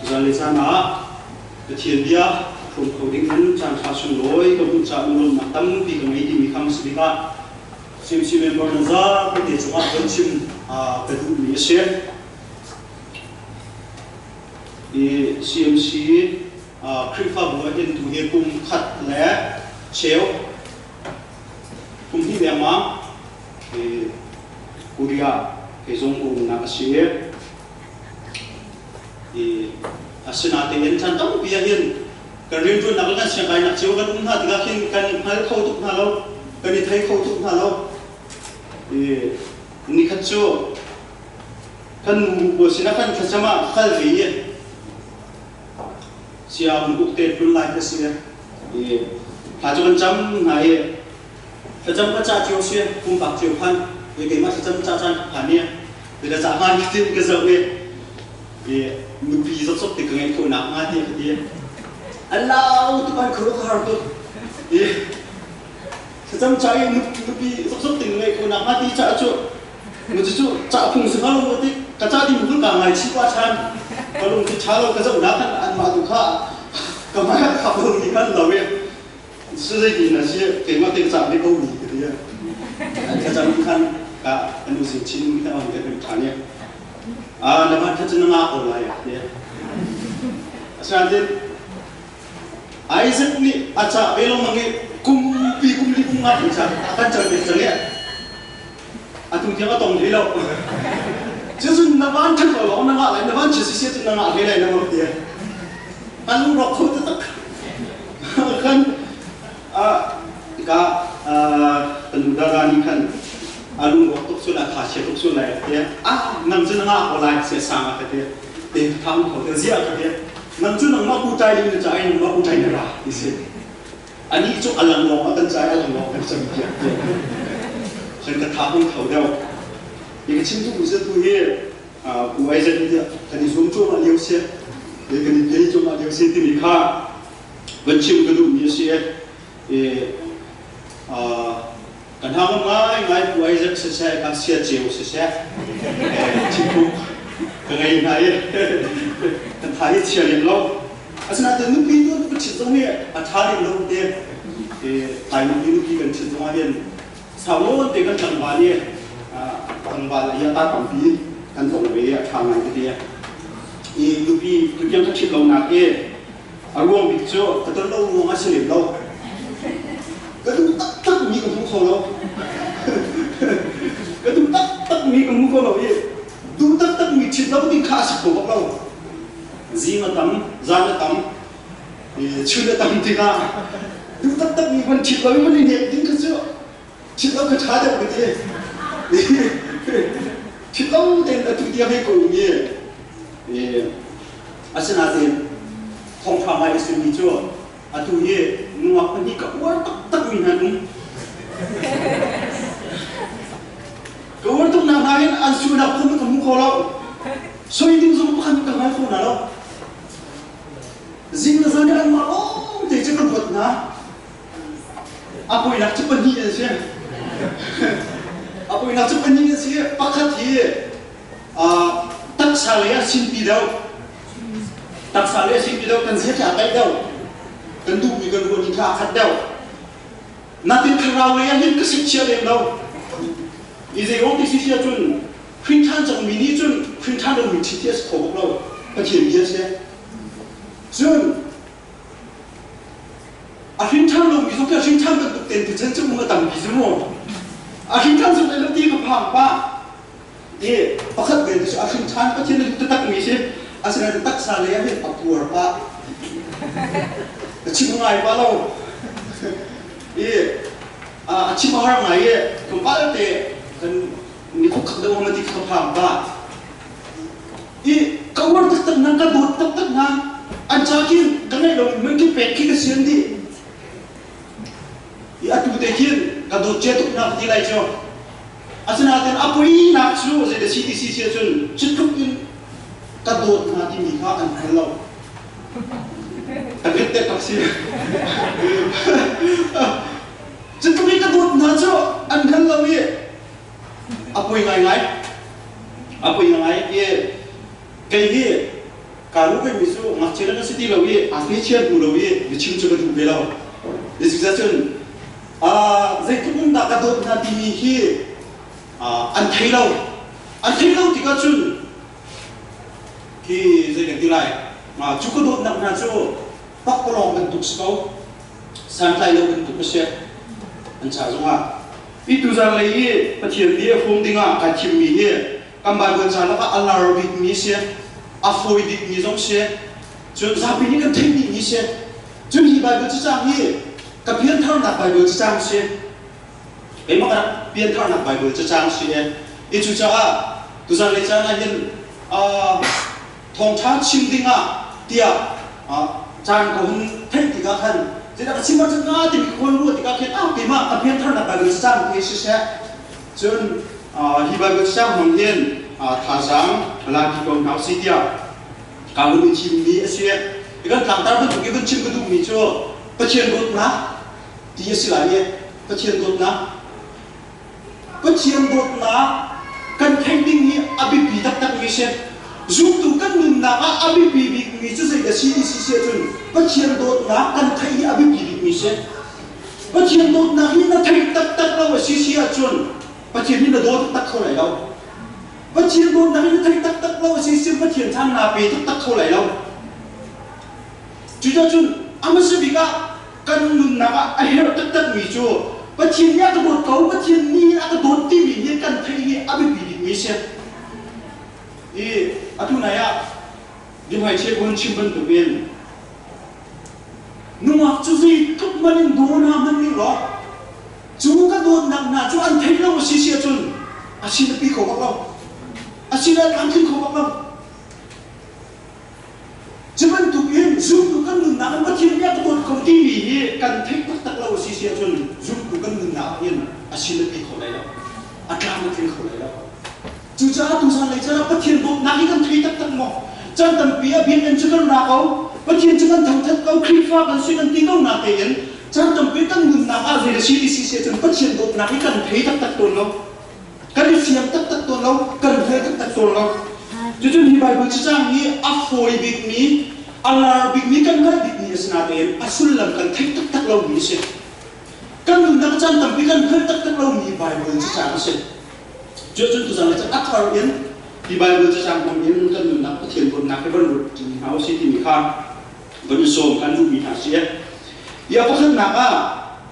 Zanlei caan ah Pathian bia hrawm kho ding in caan ṭha sunglawi ka hmuh caah lunglawmhnak tampi ka ngei timi kha hmasa bik ah CMC member nan zapi te cungah von chim ka duhmi a si. I CMC Khrihfabu ah hin tu hi kum khat le cheu kum hnih lengmang Korea kei zong ka umnak a si. I asinain chan tampi ah hin kan rianṭuannak le kan siangkainak cio kan um hna tikah khin kan i hngal kho tuk hna lo, kan i thei kho tuk hna lo. I nikhat cu kan nu pawl sinah kan thlacam ah kal ve i siang uk te tlun lai ka si. I thla cu kan cam hna i thlacam ka cah cio si, pumpak cio phan i keimah thlacam cah caan ka phan i Bia ca hmaan tin ka zoh i i nupi zawtsawt te ka ngeih khawh nak hnga ti ka ti. An lau tuk an khuaruah ka har tuk. I thlacam ca i nupi zawtsawt te ngeih khawh nak hnga ti ca cu mu cu cu ca phung si hnga lo ti ka ca ding phun ka ngai chih pa chan ka lung ti tha lo ka zoh nak kan an mah tu kha ka hmai khap lo ni khan lo i su zei ti na si keimah te ka ca ve ko mi ka ti. An thlacam khan ka an using chin mi khan on te kan than i a na van tha na nga ko lai ti. Asinain Isaac nih a cah ve lengmang i kumpi kum li kum nga in ca a kan cang ve cang i atu tiang a tong hlei lo. Cucun na van ṭhat lo lawng na ngah lai, na van chia siseh cun na ngah hlei lai na ti. An lungrawk kho taktak. Khan Tikah ka nu dada nih khan a lungrawk tuk cun a tha chia tuk cun lai a ti. Ah, nang cu na ngah ko lai sia sang a ka ti. Te tham kho te ziah ka ti. Nang cu nangmah ku ṭai ding na ca i nangmah ku ṭai na ra ti si. Anih cu a lang lawng a kan ca i a lang lawng kan cam tiah ti. Cun ka tha hung tho deuh. Hi ka chim duhmi cu tu hi Pu Isaac nih kan i zuam cuahmah lio si, kan i bei cuahmah lio si timi kha van chim ka duhmi a si i kan hangam ngaingai Pu Isaac siseh kan sia ceu siseh thingkung ka ngei hna i kan tha hi chia lem lo. Asinain nupi tu ka chit zong hi a ṭha lem lo te Thai nupi nupi kan chit zong ah hin sau te kan tlangval i tlangval i a ta tampi kan tong ve i a ṭha ngai tete. I nupi tutiang ka ṭhit lonak hi a ruang bik cu ka ton lo ruang a si lem lo. Ka duh taktak mi ka hmu kho lo. Ka duh taktak mi ka hmu kho lo i duh taktak mi ṭhit lo ding kha a si kho bak lo. Zing a tam, zan a tam, chun a tam tikah duh taktak mi van ṭhit lo i van i nek ding kha cu ṭhit lo kha ṭha deuh ka ti. Ṭhit lo tein atu tiang hei ka um i asinain thawngṭha ngai a simi cu atu hi nungak pahnih ka uar taktak mi hna um. Ka uar tuknak hna hin an sualnak phun ka hmu kho lo. Soi ding zong pakhat ka hngal kho hna lo. Zing le zan i anmah lawng te cu ka ruat hna. A poinak cu pahnih an si. A poinak cu pahnih an si. Pakhat hi taksa lei ah sinpi deuh. Taksa lei ah sinpi deuh kan zia a kaih deuh. Kan duhmi kan ruahmi kha a khat deuh. Natin thlarau lei ah hin ka sikchia lem lo. I zei ruang ti si si ahcun hrin ṭhan cangmi nih cun hrin ṭhan lomi ṭhit hi a si kho bak lo. Pathian bia a si. Cun a hrin ṭhan lomi zong khi a hrin ṭhan bantuk tein tuchan cu um a tampi cu mu. A hrin ṭhan zong lo ti ka phang pah. I pakhat ve cu a hrin ṭhan Pathian a duh taktakmi si. Asinain taksa lei ah hin a puar pah. A chim ngai pah lo. I a chim a har ngai i tlawmpal te kan ni khuk deuh ma ti ka phang pah. I ka uar taktak na ka dawt taktak na an ca khin ka ngeih lo man ki pek khi ka sian dih. I atu te khin ka dawt cia tuk na ka ti lai cu. Asinain a puinak cu zei si ti si si ahcun cu tluk in ka dawt hna timi kha an hngal lo. Ka rit te tak si. Cu tluk in ka dawt hna cu an hngal lo i a poi ngaingai. A poi ngaingai i kei hi Kaa ruah pengmi cu ngakchia na si ti lo i aa hngekchia hnu lo i biachim cu ka duh ve lo. Cucaah cun zeitluk in dah ka dawt hna timi hi an thei lo. An thei lo tikah cun khi zei kan ti lai, cu ka dawtnak hna cu pakpalawng bantuk si ko, santlai lo bantuk a si an ca zongah. Hi tuzan lei i Pathian bia hrawm dingah kai thimmi hi kan Baibal ca lakah a lar bikmi si, a fawi bikmi zong si, cun zapi nih kan theih dihmi si. Cun hi Baibal cacang hi ka piantharnak Baibal cacang si. Keimah ka rak piantharnak Baibal cacang si i, i cucaah tuzan lei caan ah hin thawngṭha chim dingah tiah caan ka hun theih tikah khan zeidah ka chim ahcun nga timi ka hun ruah tikah khin ah keimah ka piantharnak Baibal cacang hi siseh, cun hi Baibal cacang hmang hin thazaang la ti ko hna usih tiah kaa hun i thimmi a si. I kan tlangtar bantuk i vun chim ka duhmi cu Pathian dawtnak ti a si lai i Pathian dawtnak Pathian dawtnak kan theih ding hi a biapi taktakmi si. Zumtu kan nunnak ah a biapi bikmi cu zei dah si ti si si ahcun Pathian dawtnak kan theih hi a biapi bikmi si. Pathian dawtnak hi na theih taktak lo a si si ahcun Pathian hi na daw taktak kho lai lo. Pathian dawtnak hi na theih taktak lo a si si Pathian chan naa pe taktak kho lai lo. Cuticun a hmasa bik ah kan nunnak ah a herh taktakmi cu Pathian nih a ka dawt ko, Pathian nih a ka dawt timi hi kan theih hi a biapi bikmi a si. I atu nai ah biahmaichia ka hun chim bantukin Nungak cu zeitluk man in daw hna hmanh ning law cu ka dawtnak hna cu an theih lo a si si ahcun a sin a pi kho bak lo. A sin a tlamtling kho bak lo. Cu bantuk in zumtu kan nunnak in Pathian nih a ka dawt ko timi hi kan theih taktak lo a si si ahcun zumtu kan nunnak ah hin a sin a pi kho lai lo. A tlam a tling kho lai lo. Cucaah tuzan lei caan ah Pathian dawtnak hi kan thei taktak maw? Caan tampi ah biakinn cu kan ra ko, Pathian cu kan thangthat ko, Khrihfa kan si kan ti ko natein caan tampi kan nunnak ah zei a si ti si si ahcun Pathian dawtnak hi kan thei taktak tawn lo. Kan i fiang taktak tawn lo, kan hngal taktak tawn lo. Cucun hi Baibal cacang hi a fawi bikmi, a lar bikmi, kan hngalh bikmi a si natein a sullam kan theih taktak lomi a si. Kan nunnak caan tampi kan hngalh taktak lomi Baibal cacang a si. Cucun tuzan le a thar in hi Baibal cacang hmang in kan nunnak Pathian dawtnak hi van ruat ṭi hna usih timi kha van i sawm kan duhmi hna si. Hi a pakhatnak ah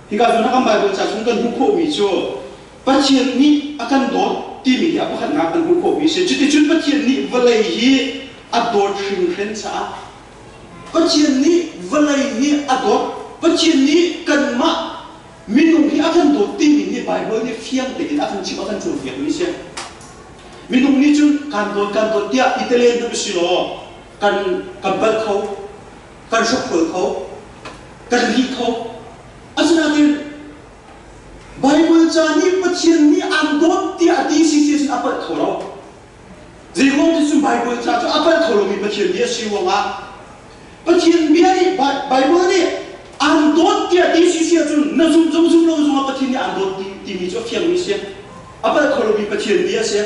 hika zawn ah kan Baibal ca chung kan hmuh khawhmi cu Pathian nih a kan dawt timi hi a pakhatnak kan hmuh khawhmi si. Cuticun Pathian nih vawlei hi a dawt hringhren caah Pathian nih vawlei hi a dawt. Pathian nih kanmah Minung hi a kan dawt timi nih Baibal nih fiang tein a kan chimh a kan cawnpiakmi a si. Minung nih cun kan dawt kan dawt tiah i telen hmanh si law kan kan palh kho, kan hrokhrol kho, kan lih kho. Asinain Baibal ca nih Pathian nih aan dawt tiah a ti si si cun a palh kho lo. Zeiruang ti cun Baibal ca cu a palh kho lomi Pathian bia si ruangah Pathian bia nih Baibal nih aan dawt tiah ti si si ahcun na zum zong zum lo zongah Pathian nih aan dawt timi cu a fiangmi si. A palh kho lomi Pathian bia a si.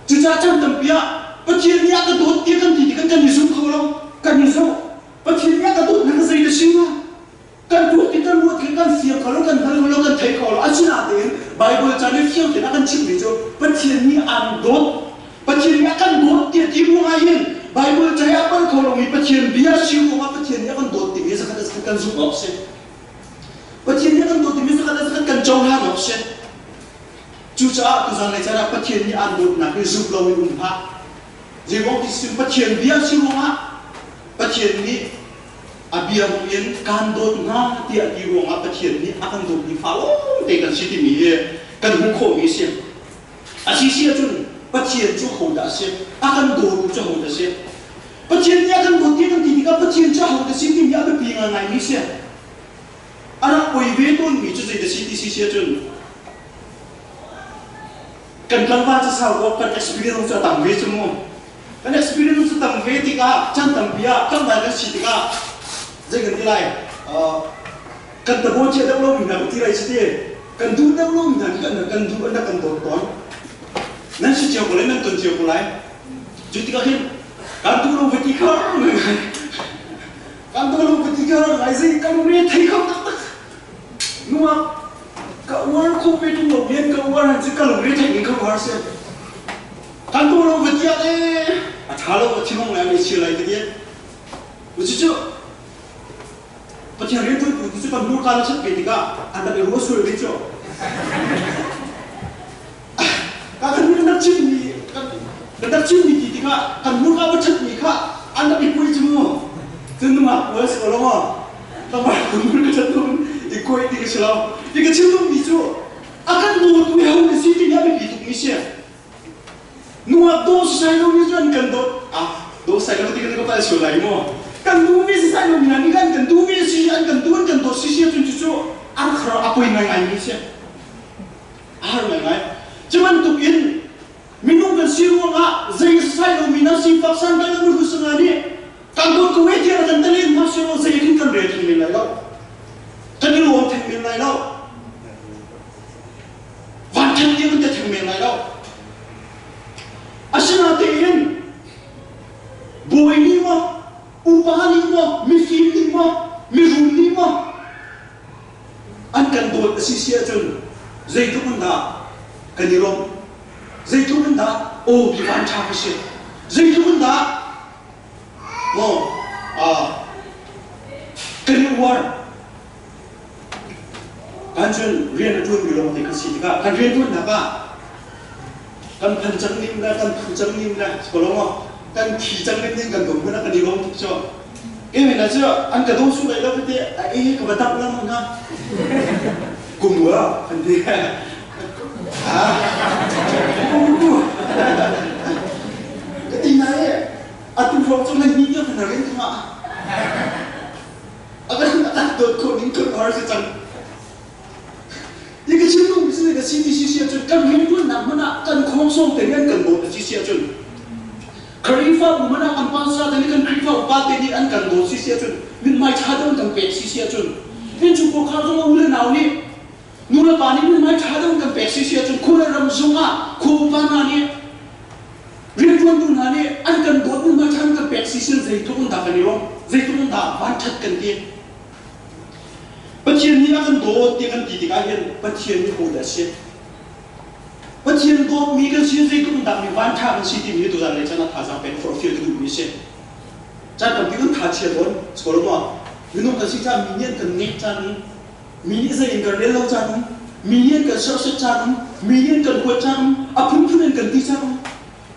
Cucaah chan tampi ah Pathian nih a ka dawt tiah kan ti tikah kan i zum kho lo. Kan i zoh. Pathian nih a ka dawt na zei na si hnga? Kan tuah ti kan ruat khi kan fiang kho lo, kan hngal kho lo, kan thei kho lo. Asinain Baibal ca nih fiang tein a kan chimhmi cu Pathian nih aan dawt. Pathian nih a kan dawt tiah ti ruangah hin Baibal ca i a pal kho lomi Pathian bia si ruangah Pathian nih a kan dawt timi zakhat le zakhat kan zumh awk a si. Pathian nih a kan dawt timi zakhat le zakhat kan cohlan awk a si. Cucaah tuzan lei caan ah Pathian nih aan dawtnak hi zumh loin um hlah. Zeiruang ti si Pathian bia si ruangah Pathian nih a bia in kaan dawt hna tiah ti ruangah Pathian nih a kan dawtmi fa lawngte kan si timi hi kan hmuh khawhmi a si. A si si ahcun Pathian cu hodah a si? A kan dawtu cu hodah a si? Pathian nih a kan dawt ti kan ti tikah Pathian cu hodah a si timi a biapi ngaingaimi a si. A rak poi ve tawnmi cu zeidah si ti si si ahcun kan tlangval cu sau ko kan experience cu a tam ve cu mu. Kan experience cu tam ve tikah chan tampi ah tlangval kan si tikah zei kan ti lai kan tabo cia deuh lomi hna ti lai si ti kan duh deuh lomi hna kan kan duh an kan dawt tawn nan si cio ko lai nan ton cio ko lai cu tikah hin kan duh lo ve. Ka ti kho kan daw lo ka ti kho ngai zei ka lungre thei kho taktak. Nungak ka uar kho pe tung lo bian ka uar han cu ka lungre thei ning ka uar si. Kan daw lo ka ti ah le a tha lo ka thinung lai mi si lai ka ti. Cucu Pathian rianṭuantu ti cu kan hmurka na chat ve tikah an rak i ruah sual ve cu. Ka kan kan rak chimmi kan rak chimmi ti tikah kan hmurka va ṭhatmi kha an rak i kuai cu mu. Cun nungak kual si ko lo maw? Tlangval hmur ka ṭhat tum i kuai ti ka si lo. Ti ka chim duhmi cu a kan dawtu hi ho na si timi a biapi tukmi si. Nungak daw sisai lo mi cu an kan dawt. Ah, daw sai lo ti kan ka pal sual lai maw? Kan duhmi sisai lo mi hna nih kan kan duhmi si an kan duh an kan dawt si si ahcun cucu an khar a poi ngaingai mi si. A har ngaingai. Cu bantuk in minung kan si ruangah zei sisai lo mi na sifak santlai lo mi husanga nih kan dawt ko e tiah kan talen hna silo zei in kan rel theng men lai lo. Kan i lawm theng men lai lo. Vanṭhat tiang kan te theng men lai lo. Asinain bawi nih maw, upa nih maw, mifim nih maw, mirum nih maw an kan dawt a si si ahcun zeitluk in dah kan i lawmh? Zeitluk in dah aw bi vanṭha ka si? Zeitluk in dah maw kan i uar? Kan cun rian a ṭuanmi lawngte kan si tikah kan rianṭuannak ah kan phan cang ning le kan phu cang ning le ko kan thi cang ning ning kan dawm hmanh ah kan i lawm tuk cu. Kei na cu an ka daw su lai lo te a e ka va dap la na kum wa kan ti. Ah. Ka ti na e atu hrawng cu nan ni kan rin thama. A kan dawt khawh ning kan har si cang. Hi ka chim duhmi cu ka CTC si ahcun kan rianṭuannak hmanh ah kan khawngsawng te nih an kan dawt a si si ahcun Khrihfabu hmanh ah kan pastor te nih kan Khrihfa upa te nih an kan dawt si si ahcun mithmai ṭha deuh an kan pek si si ahcun innchungkhar khar zong u le nau nih nu le pa nih mithmai ṭha deuh an kan pek si si ahcun khua le ram zong ah khua upa hna nih rianṭuantu hna nih an kan dawt mithmai ṭha an kan pek si si zeitluk in dah kan i lawm zeitluk in dah vanṭhat kan ti. Pathian nih a kan dawt tiah kan ti tikah hin Pathian nih hodah a si? Pathian dawtmi kan si zeitluk dah mi vanṭha kan si timi hi tuzan lei chan ah thazaang pek forhfial ka duhmi a si. Caan tampi kan tha chia tawn, sikaw maw? Minung kan si caan mi nih an kan nek caan um, mi nih zei in kan rel lo caan um, mi nih an kan serhsat caan um, mi nih an kan huat caan um, a phunphun in kan ti caan um.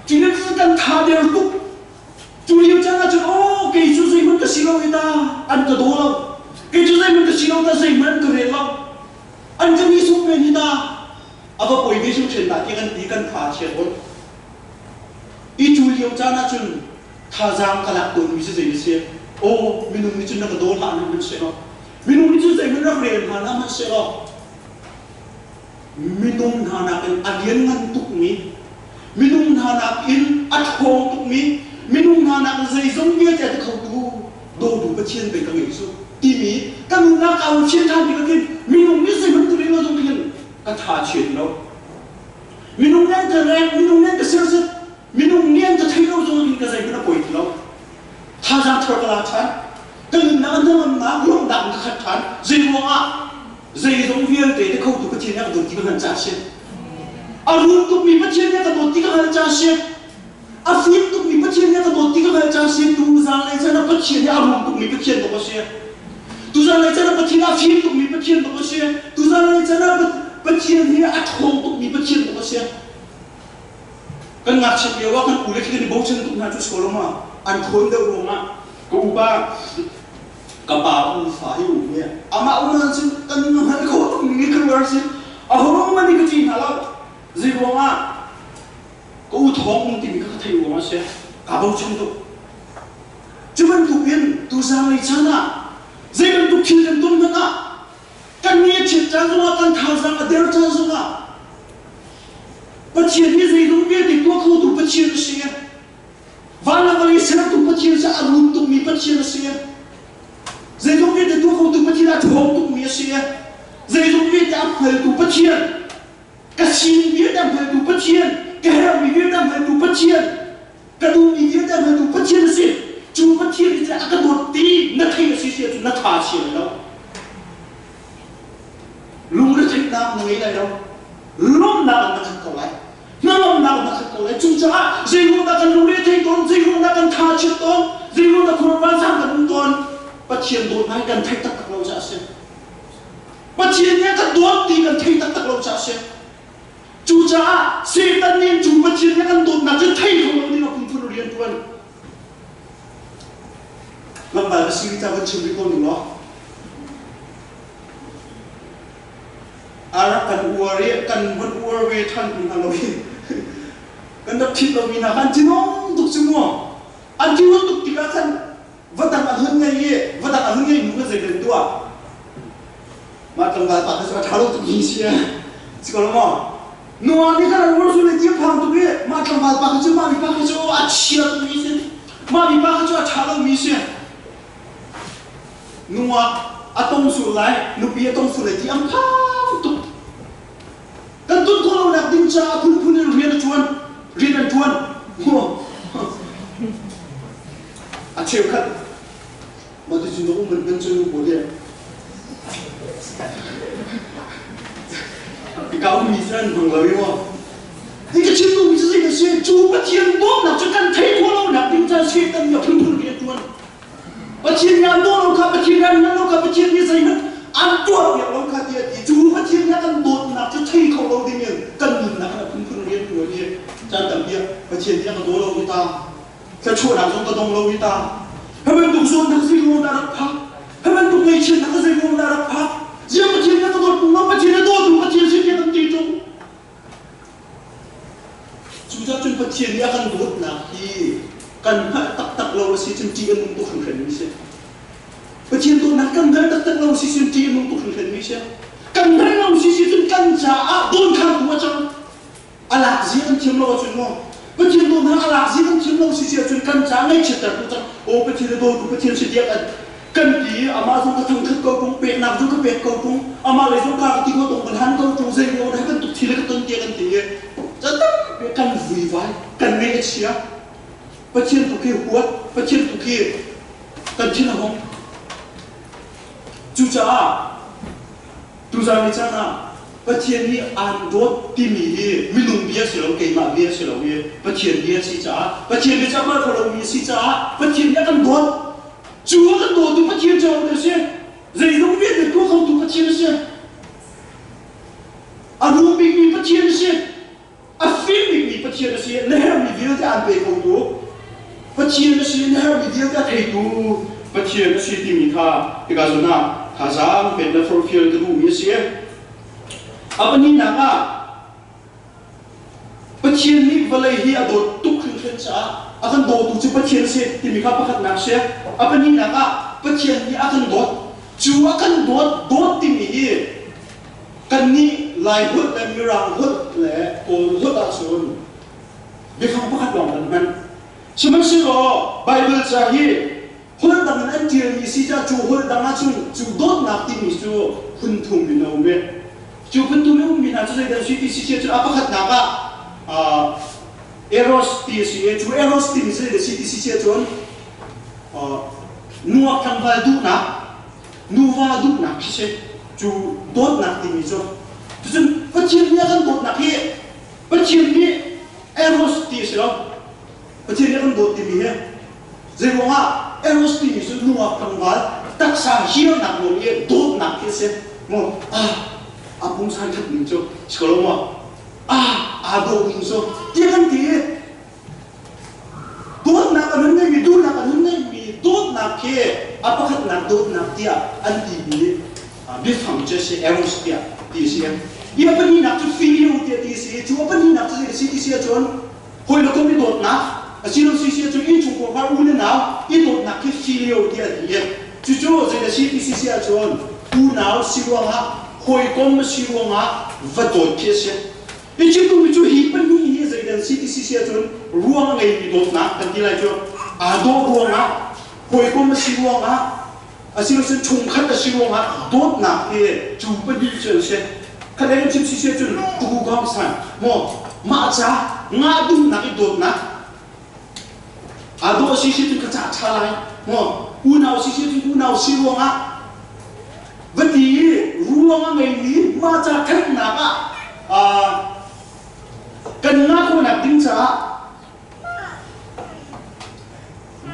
Cu kan tha der tuk. Cu lio caan ah cun aw kei cu zeihmanh ka si lo i ta an ka daw lo. Kei cu zeihmanh ka si lo ta zeihmanh an ka rel lo. An ka nihsawh men hi ta a va poi ve hrimhrim dah ti kan ti kan tha a chia tawn. I cu lio caan ah cun thazaang ka lak tawnmi cu zei a si? Aw minung nih cun na ka daw hlah nan hmanhsehlaw minung nih cun zeihmanh rak rel hna hlah hmanhsehlaw minung hna nakin a lianngan tukmi, minung hna nakin a ṭhawng tukmi, minung hna nakin zeizong vialte a ti khotu dawtu Pathian pei ka ngei cu timi ka nunnak aa chian ṭhan tikah khin minung nih zeihmanh ka rel lo zong khin ka tha chian lo. Minung nih an ka reng, minung nih an ka sersiat, minung nih an ka thei lo zong khin ka zeihmanh a poi ti lo. Thazaang thar ka la ṭhan. Ka nunnak a hnangamnak lawmhnak in ka khat ṭhan. Zeiruangah zeizong vialte te khotu Pathian nih a ka dawt ti ka hngalh caah a si. A rum tukmi Pathian nih a ka dawt ti ka hngalh caah a si. A fim tukmi Pathian nih a ka dawt ti ka hngalh caah a si. Tuzaan lei chan ah Pathian nih a rum tukmi Pathian bak a si. Tuzaan lei chan ah Pathian a fim tukmi Pathian bak a si. Tuzaan lei chan ah Pathian hi a ṭhawng tukmi Pathian bak a si. Kan ngakchiat lio ah kan u le khi kan i bochan tuk hna cu si ma an ṭhawn deuh ruangah ka upa ka pa u fa hi um hi amah um ahcun kan hngal kho tuk ning kan war si a hong man ka ṭi hna lo zei ruangah ka u thawng um timi ka thei ruangah si ka bochan tuk cu bantuk in tuzang lei chan ah zei bantuk thil kan ton hmanh ah kan ni a chiat caan zongah kan thazaang a der caan zongah Pathian hi zeizong vialte tuah khotu Pathian a si. Van le vawlei sertu Pathian si a rum tukmi Pathian a si. Zeizong vialte tuah khotu Pathian a ṭhawng tukmi a si. Zeizong vialte a hngaltu Pathian, ka sining vialte a hngaltu Pathian, ka herhmi vialte a hngaltu Pathian, ka duhmi vialte a hngaltu Pathian a si. chia lai lo. Lungretheihnak na ngei lai lo. Lawmhnak in na khat ko lai. Hnangamnak in na khat ko lai. Cucaah zeiruangdah kan lungre thei tawn, zeiruangdah kan tha chiat tawn, zeiruangdah khuaruah vansang kan um tawn, Pathian dawtnak hi kan theih taktak lo caah a si. Pathian nih a kan dawt ti kan thei taktak lo caah a si. Cucaah Satan nih cu Pathian nih a kan dawtnak cu thei kho lo ding a phunphun rian ṭuan. Lamkal ka si ta van chim rih ko ning law. A rak kan uar i kan van uar ve ṭhan hna lo hi. Kan rak ṭhit lomi hna kha an thinung tuk cu mu. An thinung tuk tikah khan va dang an hun ngei i va dang an hun ngei nu ka zei kan tuah. Mah tlangval pa kha cu a ṭha lo tuk mi si. Si ko lo maw? Nua nih khan an uar le ti a phang tuk i mah tlangval pa kha cu mah mipa kha cu a chia tukmi si. Mah mipa kha cu a ṭha lomi si. Nua a tong sul lai, nupi a tong sul lai ti an phang tuk. Kan tun khawh lonak ding caah phunphun in rian a ṭuan, rian an ṭuan. A cheukhat mah ti cu na um man cu nu pawl hi Hika ummi cu an hmang lo i maw? Hi ka chim duhmi cu zei a si? Cu Pathian dawtnak cu kan theih khawh lonak ding caah Satan nih a phunphun rian a ṭuan. Pathian nih an daw lo kha, Pathian nih an hngalh lo kha, Pathian nih zeihmanh an tuahpiak lo kha tiah a ti. Cu Pathian nih a kan dawtnak cu thei kho lo dingin kan nunnak in a phunphun rian ṭuan i caan tampi ah Pathian nih a ka daw lo hi ta, thluachuahnak zong ka dong lo hi ta. Hi bantuk zawnnak zeiruang dah rak phak? Hi bantuk ngaihchiatnak ka zeiruang dah rak phak? Ziah Pathian nih a ka dawt tung lo? Pathian a dawtu Pathian si tiah kan ti ṭung. Cucaah cun Pathian nih a kan dawtnak hi kan hngalh taktak lo a si cun ṭih a nung tuk hringhranmi si. Pathian dawtnak kan hngalh taktak lo a si cun ṭih a nung tuk hringhranmi si. Kan hngalh lo si si cun kan caah dawnkhantu a cang. A lak zia kan thiam lo ahcun maw Pathian dawtnak a lak zia kan thiam lo si si ahcun kan caah ngaihchiattertu cang. Aw Pathian a dawtu Pathian si tiah kan kan ti i amah zong ka thangṭhat ko ṭung, peknak zong ka pek ko ṭung, amah lei zong ka ka ti ko ṭung, kan han ko ṭung, zei ruang dah bantuk thil ka ton tiah kan ti i ca tampi kan vuivai, kan ngaih a chia. Pathian tu khi huat, Pathian tu khi kan thin a hung. Cucaah tuzaan ni caan ah Pathian nih aan dawt timi hi minung bia si lo, keimah bia si lo i Pathian bia si caah, Pathian bia cu a hngal kho lomi a si caah Pathian nih a kan dawt. Cu a kan dawtu Pathian cu a si. Zeizong vialte tuah khotu Pathian a si. A rum bikmi Pathian a si. A fim bikmi Pathian a si. Na herhmi vialte aan pe khotu Pathian a si. Na herhmi vialte a theitu Pathian a si timi kha hika zawn ah thazaang pek le forhfial ka duhmi a si. A pahnihnak ah Pathian nih vawlei hi a dawt tuk hringhran caah a kan dawtu cu Pathian a si timi kha pakhatnak a si. A pahnihnak ah Pathian nih a kan dawt. Cu a kan dawt dawt timi hi kannih Lai holh le Mirang holh le Kawl holh ahcun biafang pakhat lawng kan hman. Sihmanhsehlaw Baibal ca hi holh dang in an ṭialmi si caah cu holh dang ahcun cu dawtnak timi cu phun thum in a um i cu phun thum i ummi hna cu zeidah an si ti si cun a pakhatnak ah eros ti a si i cu eros timi cu zeidah a si ti si cun nuak tlangval duhnak nuva duhnak khi si cu dawtnak timi cu. Cucun Pathian nih a kan dawtnak hi Pathian nih eros ti a si lo. Pathian nih a kan dawt timi hi Zeiruangah Eros timi cu nungak tlangval taksa hiarnak ruang i dawtnak khi a si. Maw ah a pungsan that ning cu si ko lo maw? Ah aa dawh ning cu tiah kan ti i dawtnak a nun ngeimi duhnak a nun ngeimi dawtnak khi a pakhatnak dawtnak tiah an timi biafang cu a si eros tiah ti a si. Hi a pahnihnak cu phileo tiah ti a si i cu a pahnihnak cu zei a si ti si ahcun Hawi le kom i dawtnak asilo si ahcun innchungkhar u le nau i dawtnak khi filio tiah an ti. Cucu zei a si ti si ahcun unau si ruangah hawikom si ruangah va dawt khi a si. I chimtu cu hi pahnih hi zeidan si ti si ahcun ruang a ngeimi dawtnak kan ti lai cu aa dawh ruangah hawikom a si ruangah asilo cun chungkhat a si ruangah dawtnak hi cu pahnih cu an si. Khat kan chim si si ahcun tuku gong san maw mah ca ngah duhnak i dawtnak aa dawh si si cun ka ca ṭha lai maw unau si si cun unau si ruangah. Va ti i ruang a ngeimi mah ca ṭhatnak ah kan ngah khawhnak ding caah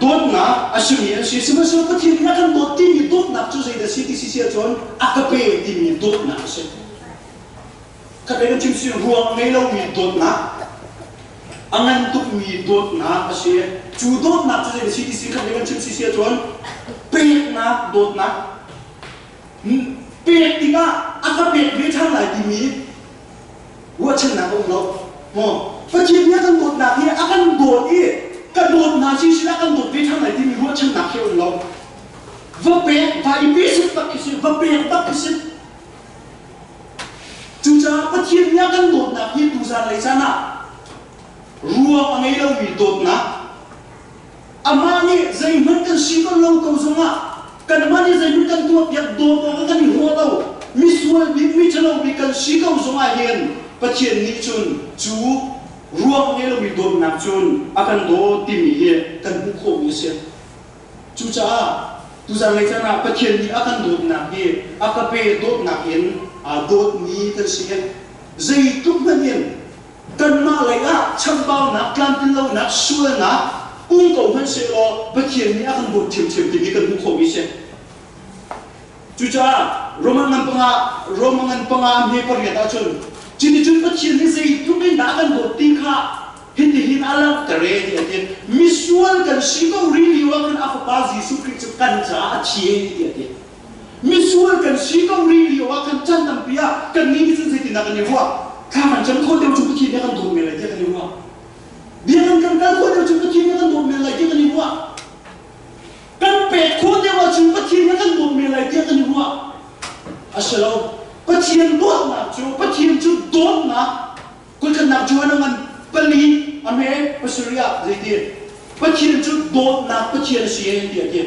dawtnak a simi an si. Sihmanhsehlaw Pathian nih a kan dawt timi dawtnak cu zeidah a si ti si ahcun a ka pe timi dawtnak a si. Khatlei kan chim si ruang ngei lomi dawtnak, a ngan tukmi dawtnak a si. Cu dawtnak cu zeidah a si ti si khatlei kan chim si si ahcun peknak dawtnak. Pek tikah a ka pek ve ṭhan lai timi ruahchannak a um lo. Maw Pathian nih a kan dawtnak hi a kan dawt i ka dawt hna si sin a kan dawt ve ṭhan lai timi ruahchannak hi a um lo. Va pek, va i pe set bak khi si, va pek bak khi si. Cucaah Pathian nih a kan dawtnak hi tuzan lei caan ah ruang a ngei lomi dawtnak, amah nih zeihmanh kan si bal lo ko zongah kanmah nih zeihmanh kan tuahpiak dawt awk ah kan i huah lo, misual bik, miṭhalo bik kan si ko zongah hin Pathian nih cun cu ruang ngei lomi dawtnak cun a kan dawt timi hi kan hmuh khawhmi a si. Cucaah tuzan lei caan ah Pathian nih a kan dawtnak hi a ka pe dawtnak in aa dawtmi kan si i zeitluk hmanh in kanmah lei ah chambaunak, tlamtlinlonak, sualnak um ko hmanh sehlaw Pathian nih a kan dawt ṭhiamṭhiam timi kan hmuh khawhmi a si. Cucaah Roman ngan panga Roman ngan panga hme pariat ahcun cuticun Pathian nih zeitluk in dah a kan dawt ti kha hitihin a langhter e ti a ti. Misual kan si ko rih lio ah khan a fapa Jesuh Khrih cu kan caah a thi e ti a ti. Misual kan si ko rih lio ah khan chan tampi ah kannih nih cun zeitindah kan i ruah? Thla kan cam kho deuh cu Pathian nih a kan dawt men lai tiah kan i ruah. Biakinn kan kal khawh deuh cu Pathian nih a kan dawt men lai tiah kan i ruah. Kan pek khawh deuh ahcun Pathian nih a kan dawt men lai tiah kan i ruah. A si lo. Pathian dawtnak cu Pathian cu dawtnak kulkhatnak Johan a ngan pali a hme pasarih ah zeiti Pathian cu dawtnak Pathian a si ti a ti.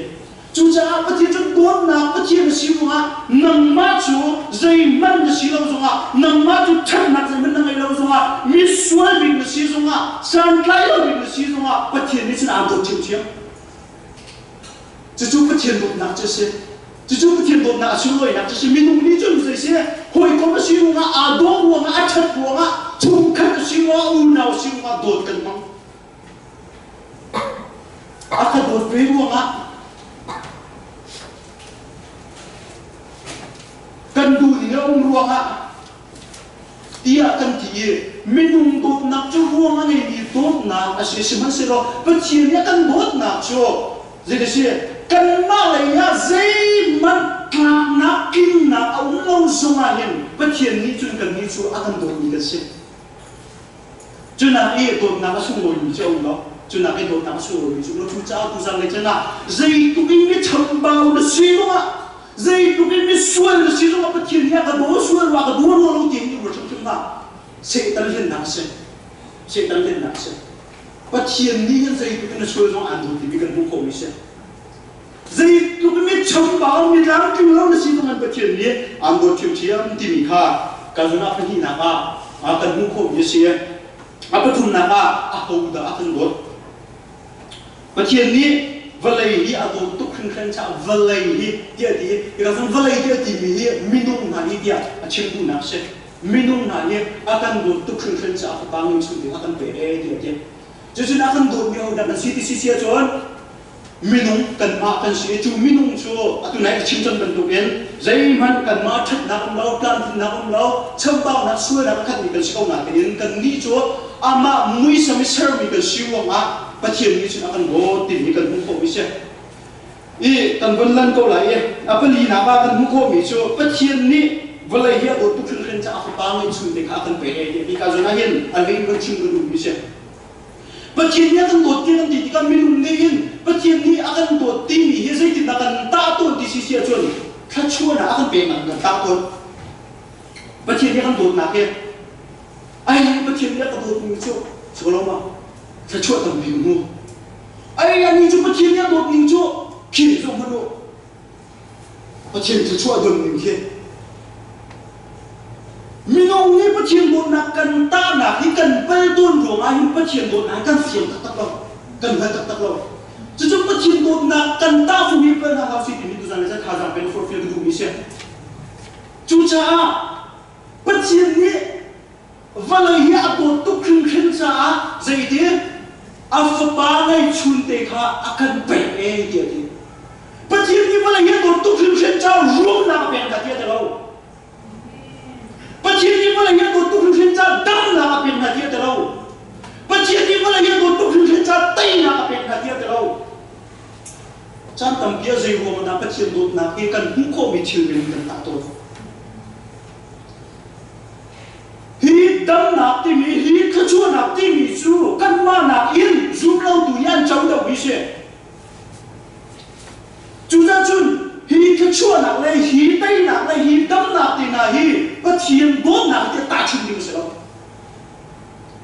Cucaah Pathian cu dawtnak Pathian a si ruangah nangmah cu zeihmanh na si lo zongah nangmah cu ṭhatnak zeihmanh na ngeih lo zongah misual bik na si zongah santlai lo bik na si zongah Pathian nih cun aan dawt ṭhiamṭhiam. Cucu Pathian dawtnak cu a si. Cucu Pathian dawtnak a sunlawinak cu a si. Minung nih cun zei si hawikom a si ruangah aa dawh ruangah a ṭhat ruangah chungkhat a si ruangah unau a si ruangah dawt kan hmang. A ka dawt ve ruangah kan duh ning a um ruangah tiah kan ti i minung dawtnak cu ruang a ngeimi dawtnak a si. Sihmanhsehlaw Pathian nih a kan dawtnak cu zei a si? Kanmah lei ah zeihmanh tlaknak tlinnak a um lo zongah hin Pathian nih cun kannih cu a kan dawtmi kan si. Cunak i dawtnak a sunglawimi cu a um lo. Cunak i dawtnak a sunglawimi cu um lo. Cucaah tuzan le chan ah zeitluk in mi chambau na si zongah, zeitluk in misual na si zongah Pathian nih a ka daw sual rua, ka daw rua lo tiin i ruat hrimhrim hlah. Satan hlennak a si. Satan hlennak a si. Pathian nih hin zeitluk in na sual zong aan dawt timi kan hmuh khawhmi a si. Zeitluk in mi chambau, mi tlamtling lo na si zong in Pathian nih aan dawt ṭhiamṭhiam timi kha kan zun ah pahnihnak ah kan hmuh khawhmi a si. A pathumnak ah ahodah a kan dawt? Pathian nih vawlei hi a dawt tuk hringhran caah vawlei hi tiah a ti i hika cun vawlei tiah a timi hi minung hna hi tiah a chim duhnak a si. Minung hna hi a kan dawt tuk hringhran caah fapa ngeihchun ding a kan pek ee tiah a ti. Cucun a kan dawtmi ahodah kan si ti si si ahcun minung kanmah kan si i cu minung cu atu nai ka chim cang bantukin zeihmanh kanmah ṭhatnak um lo, tlamtlinnak um lo, chambaunak sualnak a khatmi kan si ko nain kannih cu amah muisam i sermi kan si ruangah Pathian nih cun a kan dawt timi kan hmuh khawhmi si. I kan von lan ko lai i a palinak ah kan hmuh khawhmi cu Pathian nih vawlei hi a dawt tuk hringhran caah a fapa ngeihchun te kha a kan pek ei ti ka zawn ah hin a lei van chim ka duhmi si. Pathian nih a kan dawt ti kan ti tikah minung nih hin Pathian nih a kan dawt timi hi zeitindah kan tah tawn ti si si ahcun thluachuahnak a kan peknak kan tah tawn. Pathian nih a kan dawtnak hi ai Pathian nih a ka dawtmi cu si lo ma thluachuah tampi ka hmu. Ai ani cu Pathian nih a dawt ning cu khi zoh hmanh u. Pathian thluachuah don ning khi Minung nih Pathian dawtnak kan tahnak hi kan pal tawn ruangah hin Pathian dawtnak hi kan fiang taktak lo, kan hngal taktak lo. Cucu Pathian dawtnak kan tahfung hi pal hna hlah usih timi tuzan le thazaang pek forhfial ka duhmi si. Cucaah Pathian nih vawlei hi a dawt tuk hringhran caah zeiti a fapa ngeihchunte kha a kan pek e tiah a ti. Pathian nih vawlei hi a dawt tuk hringhran caah rumnak a pek hna tiah a ti lo. Pathian nih vawlei hi a dawt tuk hringhran caah damnak a pek hna tiah a ti lo. Pathian nih vawlei hi a dawt tuk hringhran caah teinak a pek hna tiah a ti lo. Caan tampi ah zei ruang dah Pathian dawtnak hi kan hmuh khawhmi thil men kan tah tawn. Hi damnak timi, hi thluachuahnak timi cu kanmah nakin zumlotu nih an co deuhmi si. Cucacun hi thluachuahnak le hi teinak le hi damnak te hna hi Pathian dawtnak tiah tahchunh ding a si lo.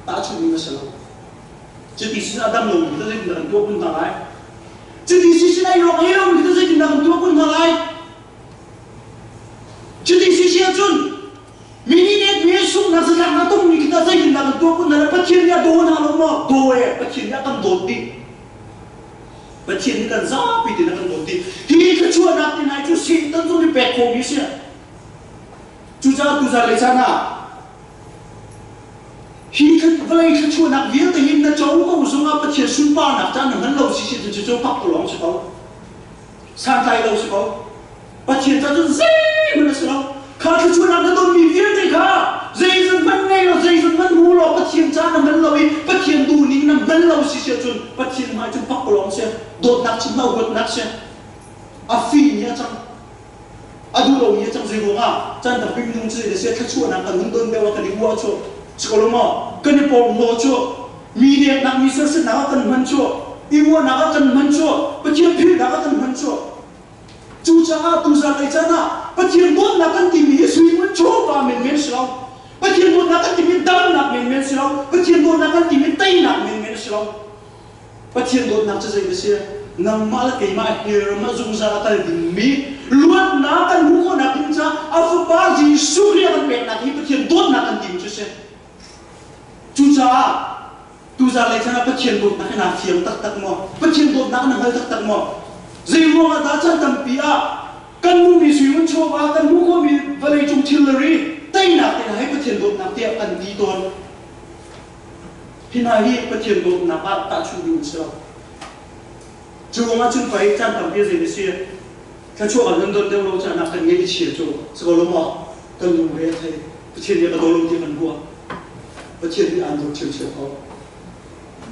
Tahchunh ding a si lo. Cuti sin a dam lomi cu zeitindah kan tuah kun hna lai? Cuti si sin ai rawk ei lomi cu zeitindah kan tuah kun hna lai? Cuti si si ahcun mi nih nek mi sunghnak zatlaknak tongmi khi tah zeitindah kan tuah kun hna lai? Pathian nih a daw hna lo maw? Daw e, Pathian nih a kan dawt dih. Pathian nih kan zapi tein a kan dawt dih. Hi thluachuahnak te hna cu Satan zong nih pek khawhmi a si. Cucaah tuzan le caan ah Hi vawlei thluachuahnak vialte hi na co ko zongah Pathian sunparnak caan na hman lo si si cu cu pak lawng si ko. Santlai lo si ko. Pathian ca cun zeihmanh a si lo. Kha thluachuahnak na tonmi vialte kha zeizat hmanh ngei lo, zeizat hmanh hmu lo, Pathian ca na hman lo i Pathian duhning na hman lo si si ahcun Pathian hmai cun pak lawng si. Dawtnak chim hlah, huatnak si. A fih ni a cang. A duh lomi a cang zei ruangah caan tampi minung cu zei sia thluachuahnak kan hun don deuh ah kan i uah cu si ko lo maw? Kan i porhlaw cu mi neknak mi sersiatnak ah kan hman cu i uahnak ah kan hman cu Pathian philhnak ah kan hman cu. Cucaah tuzan lei caan ah Pathian dawtnak kan timi hi sui ngun chawva menmen si lo. Pathian dawtnak kan timi damnak menmen si lo. Pathian dawtnak kan timi teinak menmen si lo. Pathian dawtnak cu zei a si? Nangmah le keimah hi ram ah zungzal a kal dingmi luatnak kan hmuh khawhnak ding caah a Fapa Jesuh Khrih a kan peknak hi Pathian dawtnak kan timi cu a si. Cucaah tuzan lei chan ah Pathian dawtnak hi naa fiang taktak maw? Pathian dawtnak na hngal taktak maw? Zei ruangah dah chan tampi ah kan hmuhmi sui ngun chawva, kan hmuh khawhmi vawleicung thilri teinak te hna hi Pathian dawtnak tiah kan ti tawn. Hi hna hi Pathian dawtnak ah tahchunh ding an si lo. Cu ruangah cun pei caan tampi zei na si? Thluachuah kan hun don deuh lo caan ah kan ngeih i chia cu si ko lo maw? Kan lungre a thei. Pathian nih a ka daw lo tiah kan ruah. Pathian nih aan dawt ṭhiamṭhiam ko.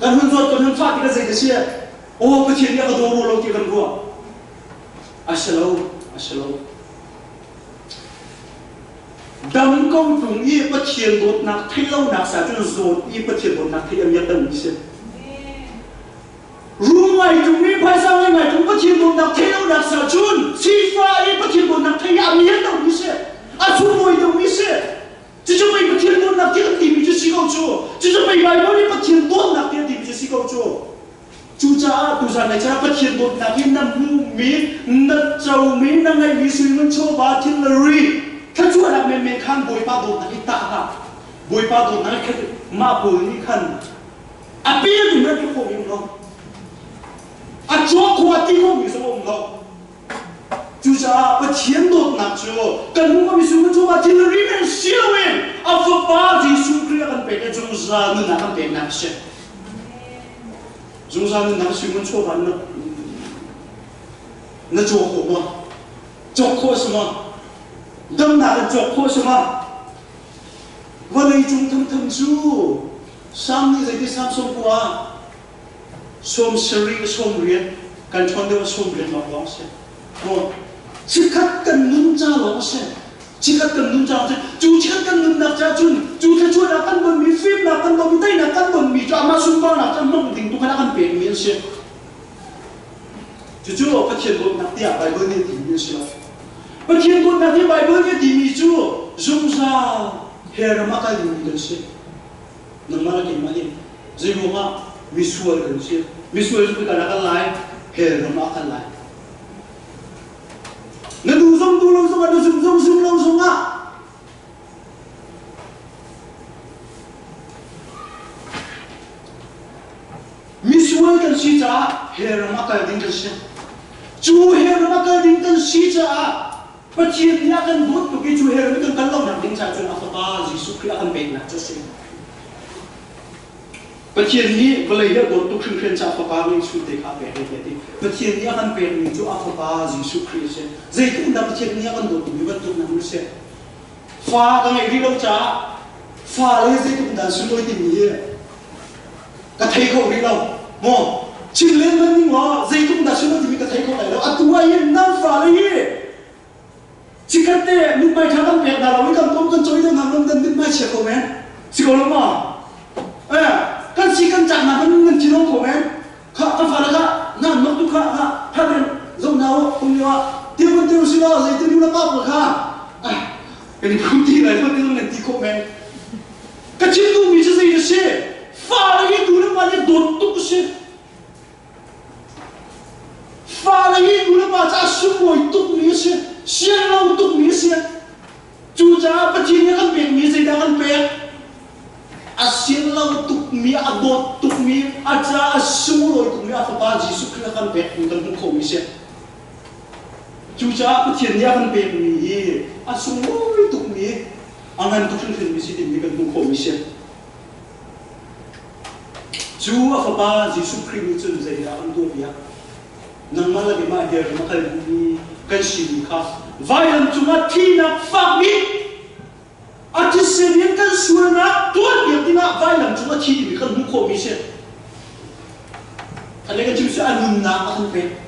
Kan hun zawt kan hun fah tikah zei na si? Aw Pathian nih a ka daw rua lo tiah kan ruah. A si lo, a si lo. Dam ko tung i Pathian dawtnak theih lonak sa cun zawt i Pathian dawtnak theih a miak deuhmi si. Rum ngai tung i phaisa ngai ngai tung Pathian dawtnak theih lonak sa cun sifa i Pathian dawtnak theih a miak deuhmi si. A sunglawi deuhmi si. Cucu pei Pathian dawtnak ti kan timi cu si ko cu. Cucu pei Baibal nih Pathian dawtnak ti a timi cu si ko cu. Cucaah tuzan lei caah Pathian dawtnak in na hmuhmi, na comi, na ngeihmi sui chawva thil le ri thluachuahnak menmen khan Bawipa dawtnak hi tah hlah. Bawipa dawtnak hi mah pawl nih khan a pil ding rak khawhmi um lo. A chuak khawh a ti khawhmi zong a um lo. Cucaah Pathian dawtnak cu kan hmuhmi sui chawva thil le ri men si loin a Fapa Jesuh Khrih a kan pek i zungzal nunnak kan peknak a si. Zungzal nunnak suimun chawva na na cawk khawh maw? Cawk khawh a si maw? Damnak in cawk khawh a si maw? Vawlei cung thamtham cu Sam nih zeiti Sam 90, 70, 80 kan ṭhawn deuh 80 lawnglawng a si. Maw? Chikkhat kan nun ca lawng a si. Chikkhat kan nun ca cu cu chikkhat kan nunnak ca cun cu thluachuahnak kan bonmi fimnak kan bonmi teinak kan bonmi cu amah sunparnak cu hmang ding tu khan a kan pekmi an si. Cucu Pathian dawtnak tiah Baibal nih a timi a si lo. Pathian dawtnak tiah Baibal nih a timi cu zungzal he ram ah kal dingmi kan si. Nangmah le keimah nih zeiruangah misual kan si. Misual cu kan ah kan lai, hell ram ah kan lai. Na duh zong duh lo zongah na zum zong zum lo zongah misual kan si caah hell ram ah kal ding kan si. Cu hell ram ah kal ding kan si caah Pathian nih a kan dawt tuk i cu he ram kan kal lonak ding caah cun a Fapa Jesuh Khrih a kan peknak cu a si. Pathian nih vawlei hi a dawt tuk hringhran caah Fapa ngeihchun te kha a pek tiah a ti. Pathian nih a kan pekmi cu a Fapa Jesuh Khrih a si. Zeitluk dah Pathian nih a kan dawt timi bantuk nak na si. Fa ka ngeih rih lo caah fale zeitluk dah sunglawi timi hi ka thei kho rih lo. Maw chim len man ning law zeitluk dah sunglawi timi ka thei kho lai lo. Atu ah hin nan fale hi Chikkhat te mithmai ṭha kan pek hna lo i kan pum kan cawi deuh hna lo kan mithmai chia ko men. Si ko lo maw? Eh, kan si kan cak hna kan nan thinong ko men. Kha ka fale kha nan nok tu kha kha thaben zo na o kum yo ti mun ti si lo zei ti nu la pa pawl kha ah kan i phum ti lai lo ti nan ti ko men. Ka chim duhmi cu zei a si? Fale hi tu le pa nih dawt tuk a si. Fale hi nulepa caah sunglawi tukmi a si, sianglo tukmi a si. Cucaah Pathian nih a kan pekmi zeidah a kan pek? A sianglo tukmi, a dawt tukmi, a caah a sunglawi tukmi a Fapa Jesuh Khrih a kan pekmi kan hmuh khawhmi a si. Cucaah Pathian nih a kan pekmi hi a sunglawi tukmi, a ngan tuk hringhranmi si timi kan hmuh khawhmi a si. Cu a fapa Jesuh Khrih nih cun zeidah an tuahpiak? Nangmah le keimah hi ram a kal duhmi kan simi kha vailam cungah thihnak fakmi a thisen in kan sualnak tuanpiak dingah vailam cungah thi timi kan hmuh khawhmi si. A le kan chim si a nunnak a kan pek.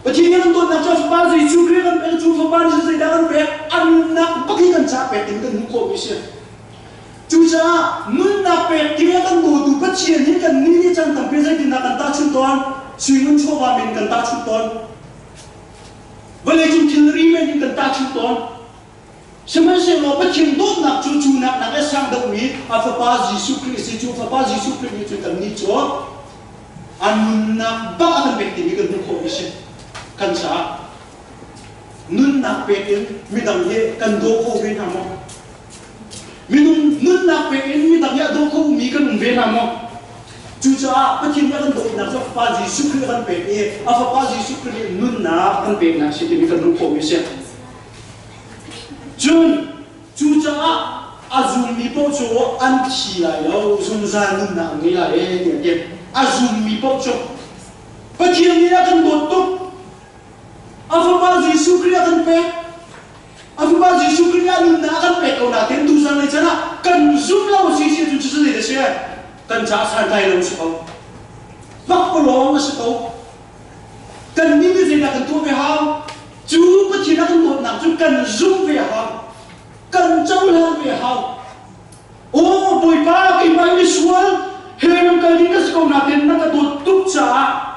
Pathian nih kan dawtnak cu a fapa Jesuh Khrih kan pek, cu fapa nih zeidah kan pek? A nunnak bak hi kan caah pek ding kan hmuh khawhmi si. Cucaah nunnak pek ding a kan dawtu Pathian hi kan nih nih chan tampi zeitindah kan tahchunh tawn? Suingun chawva men kan tahchunh tawn. Vawleicung thilri men in kan tahchunh tawn. Sihmanhsehlaw Pathian dawtnak cu cu nak nak a sang deuhmi a Fapa Jesuh Khrih a si. Cu Fapa Jesuh Khrih nih cun kannih cu a nunnak bak a kan pek timi kan hmuh khawhmi si. Kan caah nunnak pek in midang hi kan daw kho ve hna maw? Minung nunnak pek in midang hi a daw kho mi kan um ve hna maw? Cucaah Pathian nih a kan dawtnak cu a Fapa Jesuh Khrih a kan pek i a Fapa Jesuh Khrih nih nunnak a kan peknak si timi kan hmuh khawhmi a si. Cun cucaah a zummi paoh cu an thi lai lo, zungzal nunnak an ngei lai ee tiah a ti. A zummi paoh cu Pathian nih a kan dawt tuk. A Fapa Jesuh Khrih a kan pek. A Fapa Jesuh Khrih nih a nunnak a kan pek ko nain tuzan lei chan ah kan zum lo si si cu cu zei a si? Kan caah santlai lo a si ko. Pakpalawng a si ko. Kan nih nih zeidah kan tuah ve hau? Cu Pathian a kan dawtnak cu kan zumh ve hau. Kan cohlan ve hau. Aw Bawipa, keimah hi misual he ram kal ding ka si ko nain na ka dawt tuk caah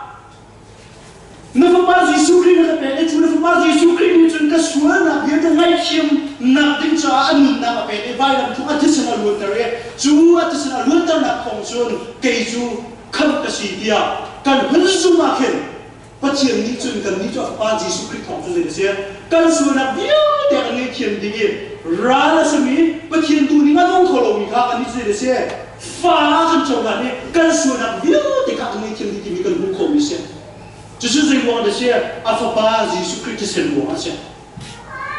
Na Fapa Jesuh Khrih na ka pek i cu na Fapa Jesuh Khrih nih cun ka sualnak vialte ngaihthiamnak ding caah a nunnak a pek i vailam cung a thisen a luanter i cu a thisen a luanternak thawng cun kei cu khamh ka si tiah kan hun zumh ah khin Pathian nih cun kannih cu a Fapa Jesuh Khrih thawng cu zei a si? Kan sualnak vialte a kan ngaihthiam ding i ral a simi Pathian duhning a dong kho lomi kha kannih cu zei a si? Fa ah kan cohlan i kan sualnak vialte kha kan ngaihthiam dih timi kan hmuh khawhmi a si. Cucu zei ruang dah a si? A Fapa Jesuh Khrih thisen ruang a si.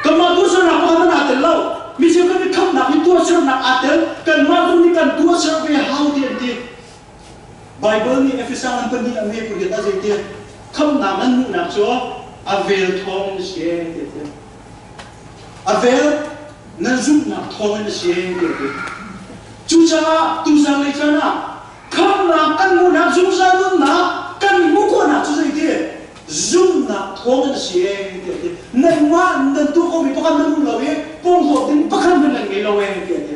Kanmah tuahsernak pakhat hmanh aa tel lo. Mi cheukhat nih khamhnak hi tuahsernak aa tel. Kanmah zong nih kan tuahser ve hau ti an ti. Baibal nih Efesa ngan pahnih a me pariat ah zei ti? Khamhnak nan hmuhnak cu a vel thawng in a si ti a ti. A vel nan zumhnak thawng in a si ti a ti. Cucaah tuzan lei caan ah khamhnak kan hmuhnak zungzal nunnak kan hmuh khawhnak cu zeiti? Zumhnak thawng in a si ti a ti. Nanmah nan tuah khomi pakhat nan um lo i pawnghlawt ding pakhat hmanh nan ngei lo ee ti a ti.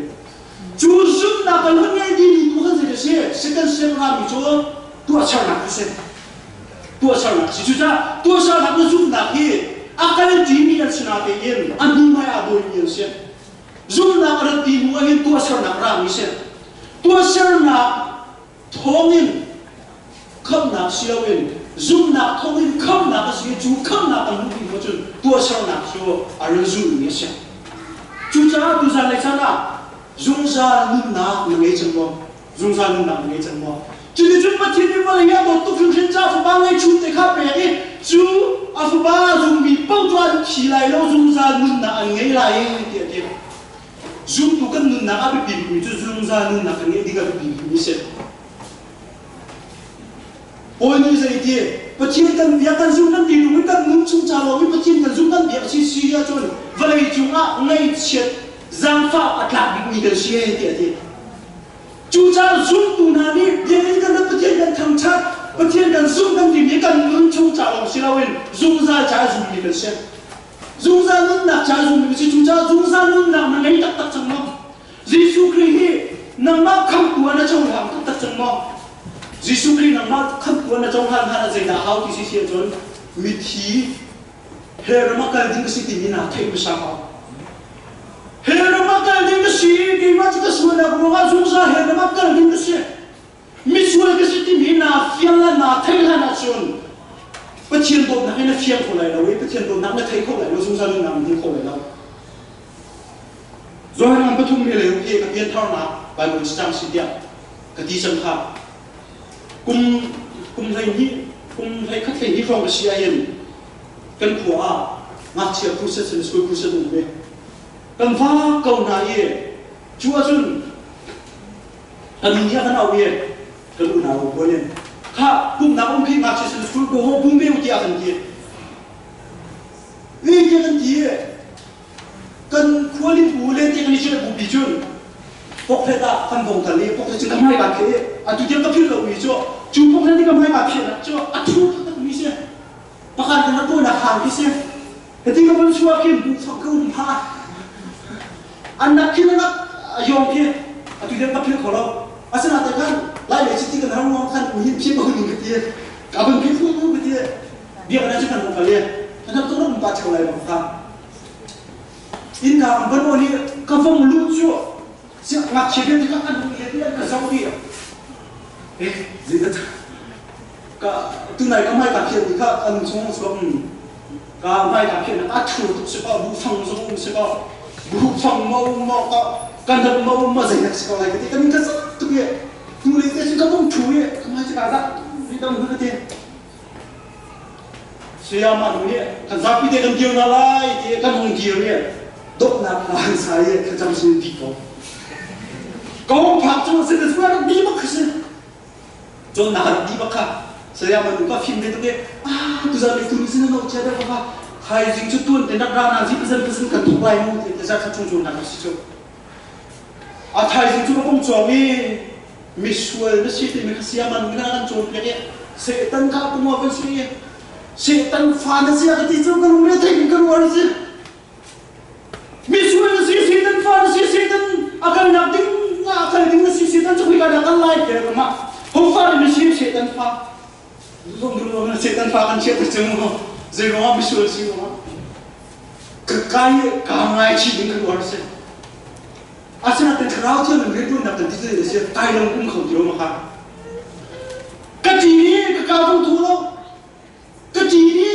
Cu zumhnak kan hun ngei dihmi tu khan zei a si? Satan siangngami cu tuahsernak a si. Tuahsernak a si. Cucaah tuahsernak le zumhnak hi a kal ṭimi an si natein a hnu hmai aa dawimi an si. Zumhnak a rat ti hnu ahhin tuahsernak rami si. Tuahsernak thawngin khamhnak si loin zumhnak thawngin khamhnak a si i cu khamhnak kan hmuh ti hnu cun tuahsernak cu a run zulmi a si. Cucaah tuzan lei chan ah zungzal nunnak na ngei cang maw? Zungzal nunnak na ngei cang maw? Cuticun Pathian nih vawlei ah dawt tuk hrimhrim caah fapa ngeichun te kha a pek i cu a fapa zummi paoh cu an thi lai lo, zungzal nunnak an ngei lai tiah a ti. Zumtu kan nunnak a biapi bikmi cu zungzal nunnak kan ngeih ding a biapi bikmi a si. Paul nih zei ti Pathian kan biak kan zum kan ti tung in kan nun chung ca lawng in Pathian kan zum kan biak si si ahcun vawlei cungah ngaihchiat zaangfah a tlak bikmi kan si tiah a ti. Cucaah zumtu hna nih biakinn kan rat Pathian kan thangṭhat, Pathian kan zumh kan timi kan nun chung ca lawng si loin zungzal ca a zummi kan si. Zungzal nunnak ca a zummi kan si. Cucaah zungzal nunnak na ngei taktak cang maw? Jesuh Khrih hi nangmah khamhtu ah na cohlang taktak cang maw? Jesuh Khrih nangmah khamhtu ah na cohlan hlan ah zeidah hau ti si si ahcun mithi Hell ram ah kal ding ka si timi naa theih hmasa ko. Hell ram ah kal ding ka si, keimah cu ka sualnak ruangah zungzal hell ram ah kal ding ka si. Misual ka si timi naa fiang la naa theih hlan ahcun Pathian dawtnak hi na fiang kho lai lo i Pathian dawtnak na thei kho lai lo, zungzal nunnak na hmu kho lai lo. Johan ngan pathum he le hi ka piantharnak Bible cacang si tiah ka ti cang kha. Kum kum 12 kum 11 12 hrawng ka si ahhin kan khua ah ngakchia crusade sin school crusade um ve. Kan va ko hna i cu ahcun kan nih a kan auh i kan unau pawl in kha pumhnak um khi ngakchia sin school ko ho pum ve u tiah kan ti. Ni tiah kan ti kan khualibu le te kan i chilh bupi cun pokphet ah kan vong kal i pokphet cu ka hmai kaa pheh i atu tiang ka philh lomi cu cu pokphet i ka hmai kaa pheh nak cu a thu taktak mi si pakhat kan rak tuahnak hang khi si hiti ka vun chuah khin bu fak ka um pha an nak khin an yong khi atu tiang ka philh kho lo asinain khan lai lei chiti kan har ruang khan hin phih ko ning ka ti ka vun phih fu ka ti biakinn cu kan hung kal i kan rak tuk rak pa ṭheo lai bang kha innka kan van on i ka vong lut cu ngakchia vialte kha an hung let i an ka zoh i eh zeidah ka tunai ka hmai ka phian ni kha an chung chuak ka hmai ka phian a thu tuk si ko bu fang zong um si ko bu fang ma um ma ka kan rat ma um ma zeidak si ko lai ka ti ka min ka zak tuk i tu le te cu ka vong thu i ka hmai cu ka zak ri dang ka ti Sayamah nu nih kan zapi te kan dir hna lai ti kan hung dir i dawtnak hla an sa i thlacam sin dih ko. Ka hung phak cu sin a rak di bak si. Cun na rak di bak kha. Sayamah nu ka fim ve tuk i ah tuzan le tu ni sin ano chia deuh ka thaizing cu tuan te nak ra na zi pazan pazan kan thok lai mu ti te za kha chung chung nak si cu. A thaizing cu ka pung cawng i misual na si timi kha siaman na kan cawnpiak i Satan kha pung ah kan si i Satan fa na si a ka ti cu ka lungre thei in ka ruah si. Misual na si, Satan fa na si, Satan a kalnak ding a kal ding na si, Satan cu khika dah kal lai te ka mah. Ho fa na si, Satan fa. Satan fa kan chiat cu mu. Zei ruangah misual si ruangah. Ka kai ka ngai chi ding kan uar si. Asinain thlarau thiang in rianṭuannak kan ti cu si kai long um kho ti lo ma kha. Ka ṭi i ka ka zong thu lo. Ka ṭi i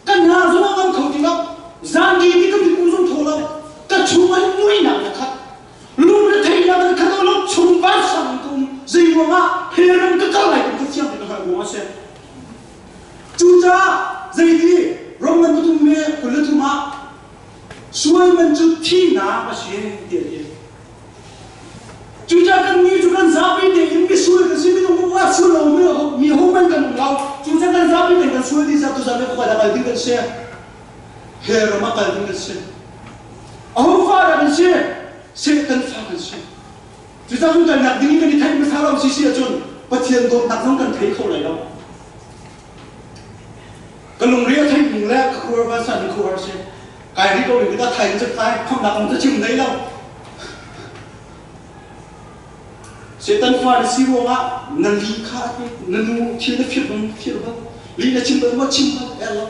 ka hna zong a ngam kho ti lo. Zan ki ti ka mipu zong tho lo. Ka chung ah muinak na khat. Lungretheihnak in khat lo chung vansang ka um. Zei ruangah heran ka kal lai ka thiang ti ka hngalh ruangah si. Cucaah zeiti Roman pathum le 23 ah sual man cu thihnak a si ti a ti. Cucaah kannih cu kan zapi tein misual kan si minung ah sual lo mi mi hohmanh kan um lo. Cucaah kan zapi tein kan sual dih zat tuzan le khual kal ding kan si. Hell ram ah kal ding kan si. Aho fa dah kan si? Satan fa kan si. Cucaah kan kalnak ding in kan i theih hmasa lo si si ahcun Pathian dawtnak zong kan thei kho lai lo. Ka lungre a theih ning le ka khuar van san in khuar si. Kai ri ko ring ta thai in cak thai khamnak kong cu chim nei lo. Satan fa na si ruangah na li kha na nu thil na fir bang fir bal li na chim bal ma chim bal el lo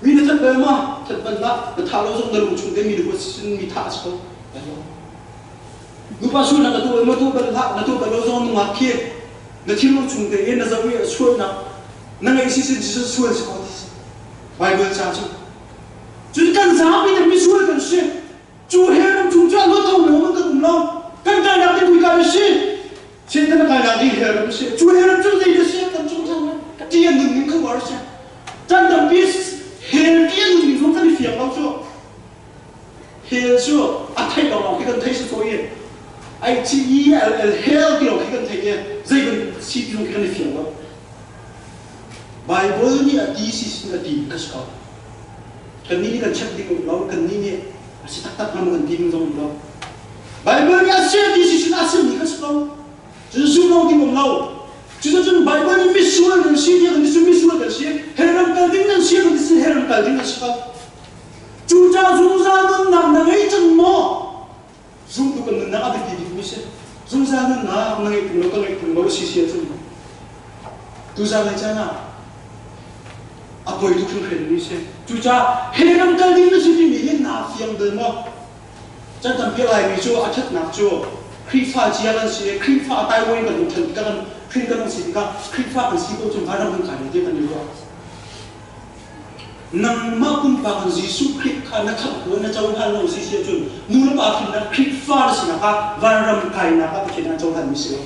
mi na that bal ma that bal la na tha lo zong na lung chung te mi na huat sin mi tha a si ko el lo nupa sul na tu ma tu bal hlah na tu bal lo zong nungak khi na thinlung chung te in na zoh i sualnak na ngei si sin sual si ko ti si Bible ca cu cun kan zapi te misual kan si cu he ram chung cu a lot lo lo kan um lo kan kainak te kuika na si Satan na kainak ding he ram si cu he ram cu zei na si kan chung thang ka ti an nun ning kha war si chan tampi he Hell cu a theih lawng khi kan thei si i ai H E L L hell ti lawng khi kan theih i zei kan si ti lawng khi kan i fiang lo. Bible nih a ti si sin a ti ka si ko. Kan nih nih kan check ding um lo, kan nih nih a si taktak hnga maw kan ti ding zong um lo. Bible nih a si a ti si sin a simmi ka si ko. Cun zum lo ding um lo. Cuticun Bible nih misual kan si tiah kan ti cu misual kan si. Hellram kal ding nan si kan ti cu hellram kal ding kan si ko. Cucaah zungzal nunnak na ngei cang maw? Zumtu kan nunnak a biapi bikmi si. Zungzal nunnak na ngeih tung lo ka ngeih tung lo si si ahcun tuzan lai caan ah a poi tuk hringhran mi si. Cucaah hellram kal ding na si timi hi naa fiang bal maw? Can tampi Laimi cu a ṭhatnak cu Khrihfa cia kan si i Khrihfa a taiwan kan hung ṭhan tikah kan hrin kan hung si tikah Khrihfa kan si ko cun vanram kan kai lai tiah kan i ruah. Nangmah pumpak in Jesuh Khrih kha na khamh ko na cohlan lo si si ahcun nu le pa hrinnak Khrihfa na sinak ah vanram kainak ah Pathian ah cohlanmi si lo.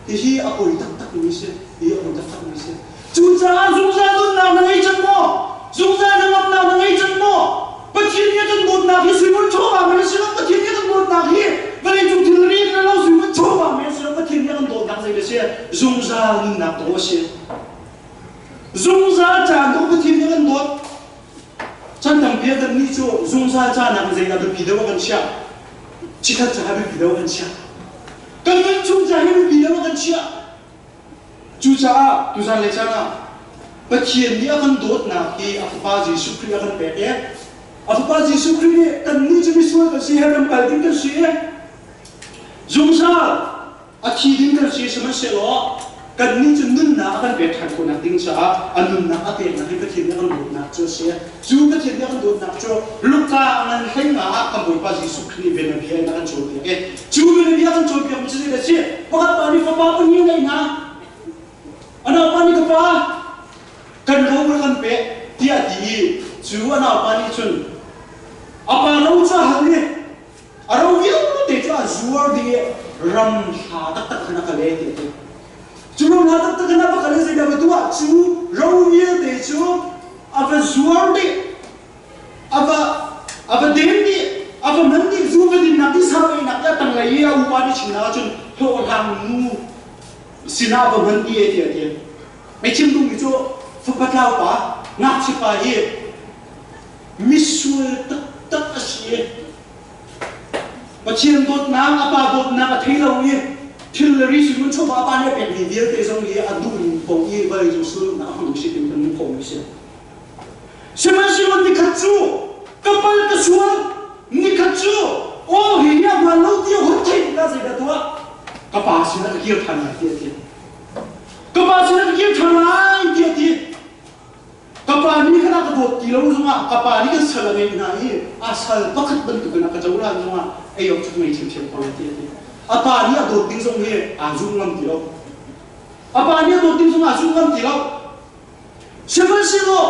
Hihi a poi taktakmi si. Hi a poi taktakmi si. Cucaah zungzal nunnak na ngei cang maw? Zungzal hnangamnak na ngei cang maw? Pathian nih a kan dawtnak hi suimun chawva men a si lo. Pathian nih a kan dawtnak hi vawleicung thilri na lo suimun chawva men a si lo. Pathian nih a kan dawtnak zei a si? Zungzal nunnak dawh a si. Zungzal caan dawh Pathian nih a kan dawt. Chan tampi ah kannih cu zungzal ca nakin zeidah biapi deuh ah kan chiah? Chikkhat ca biapi deuh ah kan chiah. Kan nunchung ca hi biapi deuh ah kan chiah. Cucaah tuzan le caan ah Pathian nih a kan dawtnak hi a Fapa Jesuh Khrih a kan pek i a Fapa Jesuh Khrih nih kannih cu misual kan si he ram kal ding kan si i zungzal a thi ding kan si sihmanhsehlaw kannih cu nunnak a kan pek ṭhan khawhnak ding caah a nunnak a peknak hi Pathian nih a kan dawtnak cu a si. Cu Pathian nih a kan dawtnak cu Luka ngan hleinga ah kan Bawipa Jesuh Khrih nih bianabia in a kan cawnpiak i cu bianabia a kan cawnpiak mi cu zeidah a si? Pakhat pa nih fapa pahnih a ngeih hna. A naupa nih ka pa kan ro rak kan pek tiah a ti i cu a naupa nih cun a pa ro cu a hal i a ro vialte cu a zuar ding i ram hla taktak khan a kal e ti a ti. Cu ram hla taktak khan a va kal i zeidah va tuah cu ro vialte cu a va zuar dih a va a va den dih a va man dih zu va dinnak dih sa einak dih a tanglei i a upa nih chimnak ahcun hlawhhlang nu sinah va hman dih e ti a ti. Mei chim duhmi cu fapa tlau pa ngakchia pa hi misual taktak a si i Pathian dawtnak a pa dawtnak a thei lo i thil le ri sin chawva a pa nih a pekmi vialte zong hi a duhning paoh i vawlei cung sulnak a hmang si tin kan hmuh khawhmi a si. Sihmanhsehlaw nikhat cu ka pal ka sual nikhat cu aw hi hi a hmaan lo ti a hun theih tikah zeidah tuah ka pa sinah ka kir ṭhan lai ti a ti. Ka pa sinah ka kir ṭhan lai ti a ti. Ka pa nih khan a ka dawt ti lo zongah ka pa nih kan sal a ngeih hna i a sal pakhat bantukin a ka cohlan zongah ei awk cu ka ngei ṭhiamṭhiam ko lai ti a ti. A pa nih a dawt ding zong hi aa zum ngam ti lo. A pa nih a dawt ding zong aa zum ngam ti lo. Sihmanhsehlaw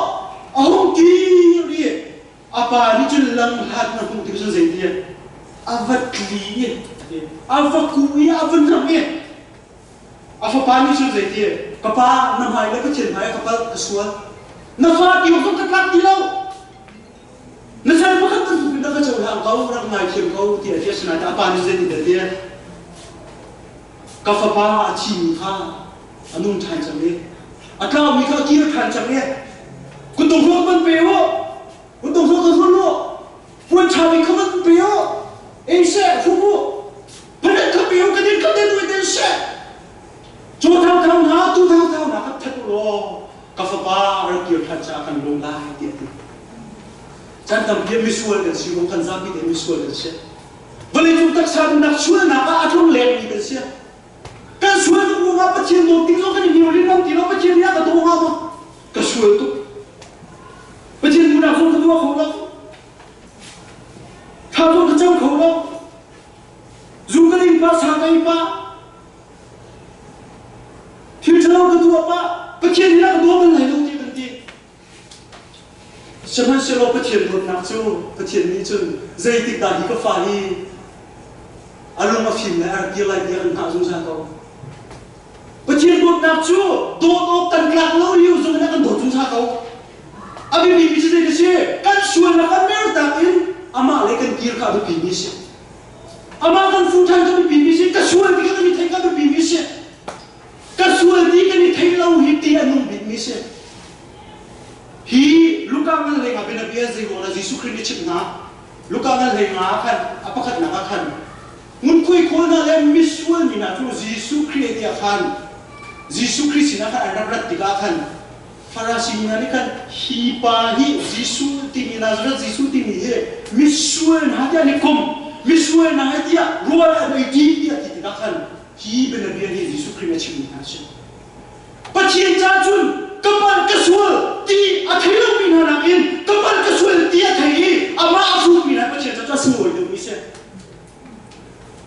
a hung kir i a pa nih cun lamhlat na hmuh tik cun zeiti a va tli i a va kuh i a va hnamh i A fapa nih cun zeiti ka pa na hmai le Pathian hmai ah ka palh ka sual na fa ti awk zong ka tlak ti lo na sal pakhat bantuk in na ka cohlang ko rak ngaithiam ko tiah a ti asinain a pa nih zeitin dah ti ka fapa a thimi kha a nung ṭhan cang i a tlaumi kha a kir ṭhan cang i kutdong hruak van pe u kutdong hruak ka hrul u puan ṭha bik kha van pe u ei seh hruk u Phanet kha pe u ka din kha den u den seh Cu thau thau hna tu thau thau hna ka that u law ka fapa rak kir ṭhan caah kan lung lai tiah ti. Chan tampi misual kan si kan zapi te misual kan si. Vawleicung taksa nunnak sualnak ah a tlung lengmi kan si. Kan sual tuk ruangah Pathian dawt ding zong kan i hniur rin ti lo Pathian nih a ka daw hnga maw? Ka sual tuk. Pathian duhnak zong ka tuah kho lo. Thla zong ka cam kho lo. Zu ka ding pah, sa ka ei pah, thil ṭhalo ka tuah pah, Pathian nih a ka daw bal lai lo ti kan ti. Sihmanhsehlaw Pathian dawtnak cu Pathian nih cun zeitik dah hi ka fa hi a lung a fim lai a rak dir lai ti a kan hngah zungzal ko. Pathian dawtnak cu dawt awk kan tlak lo lio zong in a kan dawt zungzal ko. A biapimi cu zei a si? Kan sualnak a mertak in amah mi si. Hi Luka ngan hlei nga bianabia zei ruang dah Jesuh Khrih nih chimh hna? Luka ngan hlei nga ah khan a pakhatnak ah khan ngunkhuai khawl hna le misual mi hna cu Jesuh Khrih tiah khan Jesuh Khrih sinah khan an rak rat tikah khan Farasi mi hna nih khan hi pa hi Jesuh timi Nazareth Jesuh timi hi misual hna tiah an i kom misual hna he tiah rual an ei ṭi tiah ti tikah khan hi bianabia hi Jesuh Khrih nih a chimmi hna a si. Pathian ca cun ka palh ka sual ti a thei lomi hna nakin ka palh ka sual ti a thei i amah a zummi hna Pathian ca cu a sunglawi deuhmi si.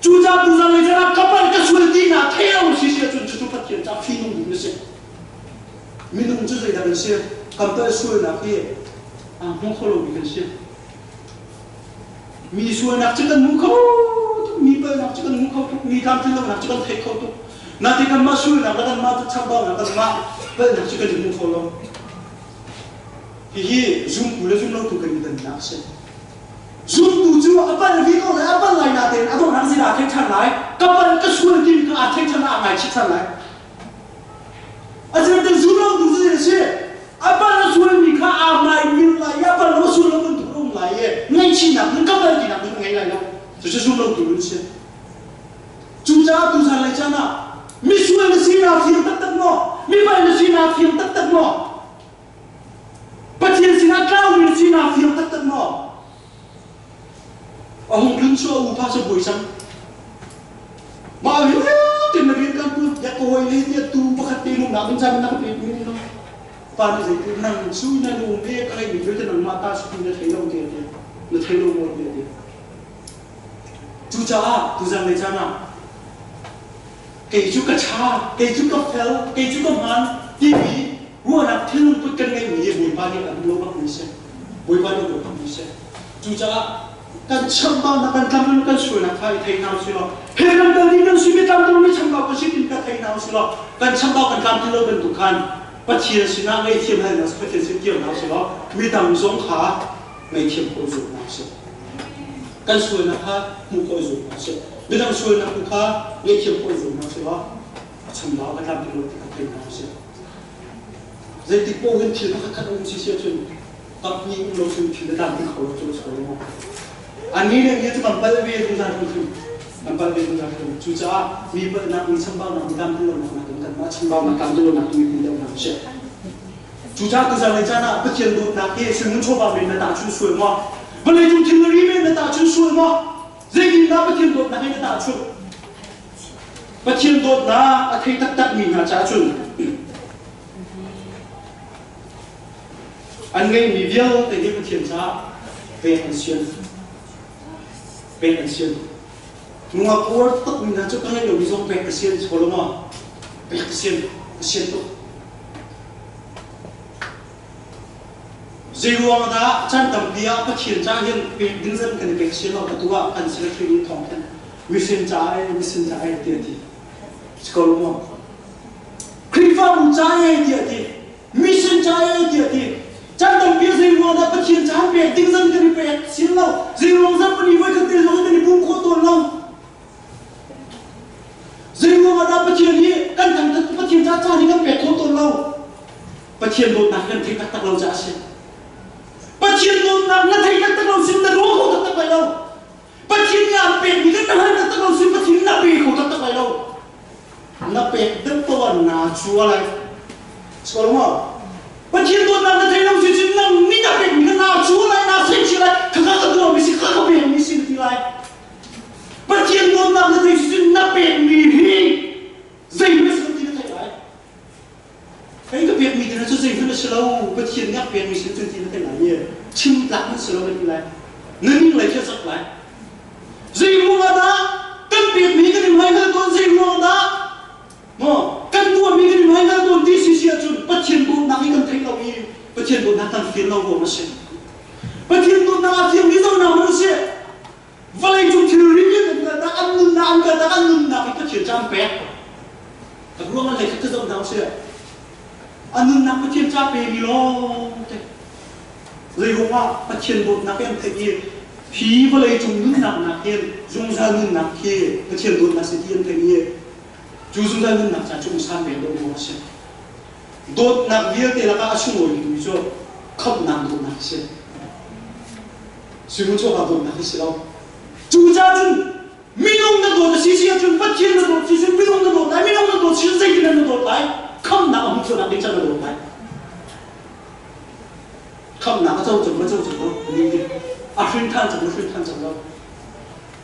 Cucaah tuzan lei caan ah ka palh ka sual ti hna thei lo si si ahcun cucu Pathian ca fihnung bik na si. Minung cu zeidah kan si? Kan palh sualnak hi aa hmu kho lomi kan si. Mi sualnak cu kan hmu kho tuk, mi palhnak cu kan hmu kho tuk, mi tlamtlinlonak cu kan thei kho tuk. Natin kanmah sualnak le kanmah cu chambaunak kanmah palhnak cu kan i hmu kho lo. Hihi zumtu le zumlotu kan i dannak a si. Zumtu cu a palh ve ko lai, a palh lai natein a donghnak zeidah aa thei ṭhan lai? Ka palh, ka sual timi kha aa thei ṭhan aa ngaichih ṭhan lai. Asinain zumlotu cu zei a si? A palh a sualmi kha aa ngai mil lai i a palh lo a sual lo bantuk a um lai i ngaihchihnak nun ka palh tinak nun a ngei lai lo. Cucu zumlotu nun a si. Cucaah tuzan lei caan ah misual na si naa fiang taktak maw? Mipalh na si naa fiang taktak maw? Pathian sinah tlaumi na si naa fiang taktak maw? A hung tlun cu a upa cu buai cang. Mah vialte na rian kan ṭuan tiah ka hawi le tiah tu pakhat te lungnak in caan na ka pek mi lo. Pa nih zeitin nang cu na lung ve ka ngeihmi vialte nangmah ta si ti na thei lo tiah tiah na thei lo maw tiah tiah. Cucaah tuzan lei caan ah kei cu ka ṭha, kei cu ka fel, kei cu ka hmaan timi ruahnak thinlung put kan ngeihmi hi Bawipa nih a duh lo bakmi a si. Bawipa nih a duh bakmi a si. Cucaah kan chambaunak, kan tlamtling kan sualnak kha i thei hna usih law, he kan dal ding kan si mi tlamtling mi chambau kan si tin ka thei hna usih law, kan chambau kan tlamtling lo bantuk khan Pathian sinah ngaihthiam hal hna Pathian sin kir hna usih law, midang zong kha ngaihthiam khawh zuam hna usih. Kan sualnak kha hmuh khawh zuam hna usih. Midang sualnak tu kha ngaihthiam khawh zuam hna usih law, a chambau kan tlamtling lo ti kha thei hna usih. Zeitik paoh hin thil pakhat khat a um si si ahcun kaphnih um lo cun thil a tlamtling kho lo cu a si ko lo maw? Annih le nih cu kan palh ve zungzal hrimhrim. Kan palh ve zungzal hrimhrim. Cucaah mi palhnak, mi chambaunak, mi tlamtlinlonak nakin kanmah chambaunak, tlamtlinlonak tu mi deuh hna usih. Cucaah tuzan lei caan ah Pathian dawtnak hi suimun chawva men na tahchun sual maw? Vawleicung thilri men na tahchun sual maw? Zeitindah Pathian dawtnak hi na tahchunh? Pathian dawtnak a thei taktakmi hna caah cun an ngeihmi vialte hi Pathian caah pek an sian. Pek an sian. Nungak uar tukmi hna cu ka ngeih lomi zong pek ka sian si ko lo maw? Pek ka sian. Ka sian tuk. Zeiruang dah chan tampi ah Pathian caah hin pek ding zan kan i pek sian lo atu ah kan secretary nih thawng khan mission ca e mission ca e tiah ti si ko lo maw? Khrihfabu ca e tiah ti mission ca e tiah ti chan tampi ah zeiruang dah Pathian caah pek ding zan kan i pek sian lo zeiruang zan pani voi khat te zong kan i pum khawh tawn lo Zeiruang ah dah Pathian hi kan thangthat Pathian ca caan hi kan pek kho tawn lo? Pathian dawtnak kan theih taktak lo caah a si. Pathian dawtnak na thei taktak lo sin na daw kho taktak lai lo. Pathian nih aan pekmi kan na hal taktak lo sin Pathian na pe kho taktak lai lo. Na pek deuh ko ah naa chua lai. Sikaw maw? Pathian dawtnak na thei lo si cun nang nih na pekmi kha naa chua lai, naa sengchih lai, khakha ka tuahmi si, khakha ka pekmi si na ti lai. Pathian dawtnak na theih cun na pekmi hi zeihmanh a si lo ti na theih lai. Hei ka pekmi te cu zeihmanh a si lo, Pathian nih a pekmi si cun ti na theih lai i chim tlak na si lo na ti lai. Na ning lei khi a zak lai. Zei ruangah dah kan pekmi kan i hmaihngal tawn, zei ruangah dah maw kan tuahmi kan i hmaihngal tawn ti si si ahcun Pathian dawtnak hi kan theih lo i Pathian dawtnak kan feel lo ruang a si. Pathian dawtnak a fiangmi zohnak hmanh usih. Vawleicung thilri an kaltak, an nunnak an kaltak, an nunnak hi Pathian ca an pek. A ruang an lei khat ka zoh hna usih. A nunnak Pathian ca pemi lawng te. Zei ruangah Pathian dawtnak hi an theih i hi vawleicung nunnak nakin zungzal nunnak hi Pathian dawtnak si ti an theih i cu zungzal nunnak ca cu usan pek deuh ruang a si. Dawtnak vialte lakah a sunglawi bikmi cu khamhnak dawtnak a si. Sui chawva dawtnak hi si lo. Cucaah cun minung na dawt a si si ahcun Pathian na dawt si cun minung na dawt lai, minung na dawt si cun zeitin na dawt lai? Khamhnak a hmuh khawhnak ding caan na dawt lai. Khamhnak a co cang, a co cang lo. A hrin than cang, a hrin than cang lo.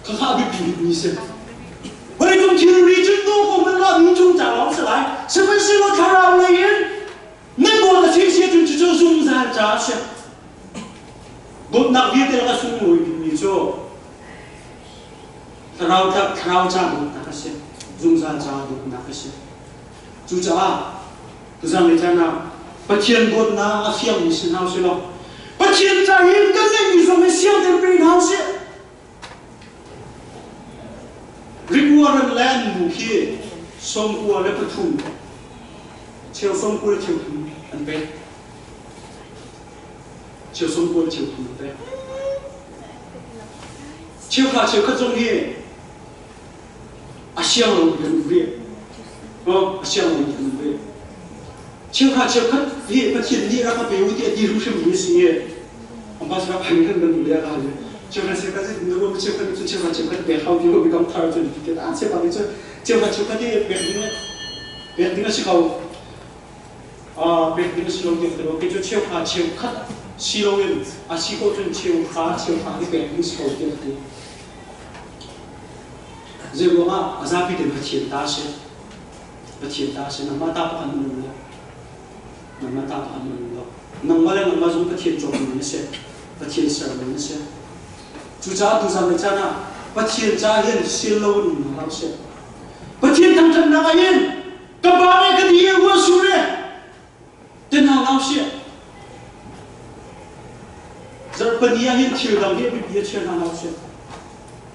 Khakha a biapi bikmi si. Vawleicung thilri cun nu ko hmanh lah nu cung ca lawng si lai. Sihmanhsehlaw thlarau lei in nan dawt a si si ahcun cucu zungzal ca a si. Dawtnak vialte lak a sunglawi bikmi cu thlarau thlarau ca dawtnak a si. Zungzal ca dawtnak a si. Cucaah tuzang le caan ah Pathian dawtnak a fiangmi si hna usih law Pathian ca hin kan ngeihmi zong hi siang tein pe hna usih. Ribuaran le an nu khi 93 cheu sawmkua le cheu thum an pek. Cheu sawmkua le cheu thum an pek. Cheuhra cheukhat zong hi a siang lo kan um rih. A siang lo kan um rih. Cheuhra cheukhat hi Pathian nih rak ka pe u tiah ti hrimhrim mi si i Ambassador phan kan ban le ka le cheuhra cheukhat cu nu rum cheukhat cu cheuhra cheukhat pek hau ti ho bikam thar cu ti a cheuhra cu cheuhra cheukhat hi pek ding pek ding a si ko pek ding a si lo ti ko ke cu cheuhra cheukhat si lo in a si ko cun cheuhra cheuhra hi pek ding si ko ti ti zei ruangah a zapi te Pathian ta si Pathian ta si nangmah ta pakhat na um lo nangmah ta pakhat na um lo nangmah le nangmah zong Pathian cawkmi na si Pathian sermi na si cucaah tuzan le caan ah Pathian ca hin sil lo in um hna hlah usih Pathian thangṭhatnak ah hin ka pa le ka di e ua sur e ti hna hlah usih zarhpani ah hin thil dang hi a biapi a chia hna hlah usih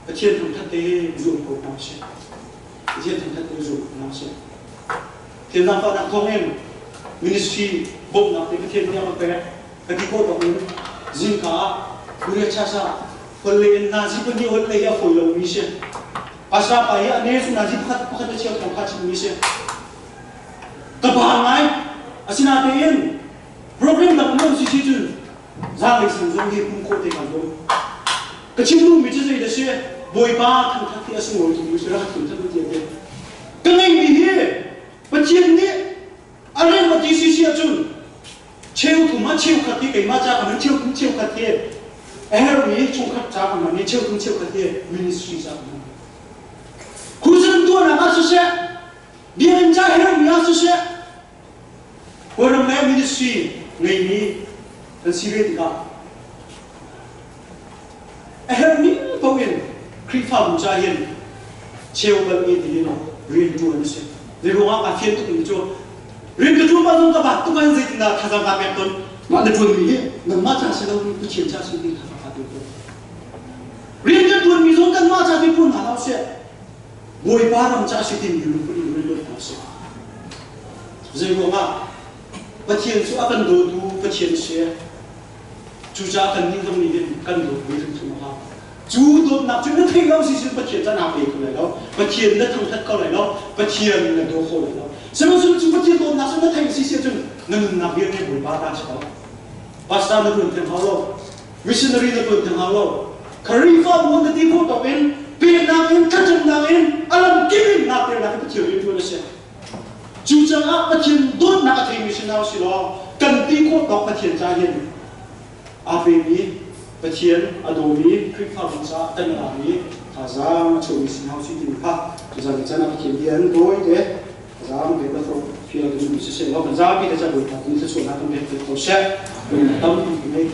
Pathian thangṭhat te zuam ko hna usih Pathian thangṭhat te zuam ko hna usih Thilnak fahnak thawngin ministry bawmhnak te Pathian nih a ka pek ka ti khawh tawk in zingka ah Korea chasa hol lei in nazi pahnih hol lei hi a fawi lomi si. Pastor pa hi a ne cu nazi pakhat pakhat a cheu thawng kha chimmi si. Ka ba ngai. Asinain program dang um lo si si cun zaanglei sang zong hi pum khawh te kan um. Ka chim duhmi cu zei dah si Bawipa thangṭhat hi a sunglawi tukmi si rak thangṭhat u ti a ti. Ka ngeihmi hi Pathian nih a rem a ti si si ahcun cheu thum ah cheu khat hi keimah ca ka hman cheu thum cheu khat hi a herhmi chungkhat ca ka hman i cheu thum cheu khat hi ministry ca ka hman. Khuazan tuahnak ah siseh, biakinn ca herhmi ah siseh, Kawlram le ministry ngeimi kan si ve tikah a herhmi paoh in Khrihfabu ca hin cheu bal nge tiin rian ṭuan a si. Zei ruangah kaa fian tuk mi cu rian ka ṭuan pah zong ka bat tuk ahhin zeitindah thazaang kaa pek tawn. Mah na ṭuanmi hi nangmah ca si lomi Pathian ca si ti thazaang kaa pek tawn. Rian kan ṭuanmi zong kanmah ca ti ṭuan hna hlah usih. Bawipa ram ca si timi lungput in rian ṭuan hna usih. Zei ruangah Pathian cu a kan dawtu Pathian si. Cucaah kannih zong nih hin kan dawt ve hrimhrim a hau. Cu dawtnak cu na theih lo si cun Pathian ca naa pe kho lai lo. Pathian na thangṭhat kho lai lo. Pathian na daw kho lai lo. Sihmanhsehlaw cu Pathian dawtnak cu na theih si si ahcun na nunnak vialte Bawipa ta si ko. Pastor na ṭuan theng hau lo. Missionary na ṭuan theng hau lo. Khrihfabu na ti khawh tawk in peknak in thlacamnak in a lam kip in naa pelnak hi Pathian rian ṭuan a si. Cucaah Pathian dawtnak a theimi si hna usih law kan ti khawh tawk Pathian ca hin aa pemi Pathian a dawmi Khrihfabu caah kan lami thazaang a chuahmi si hna usih timi kha tuzan caan ah Pathian bia an dawi te thazaang pe ka fial kan duh siseh law kan zapi te ca Bawipa tu thluachuahnak kan pek ko seh. Tampi ngei.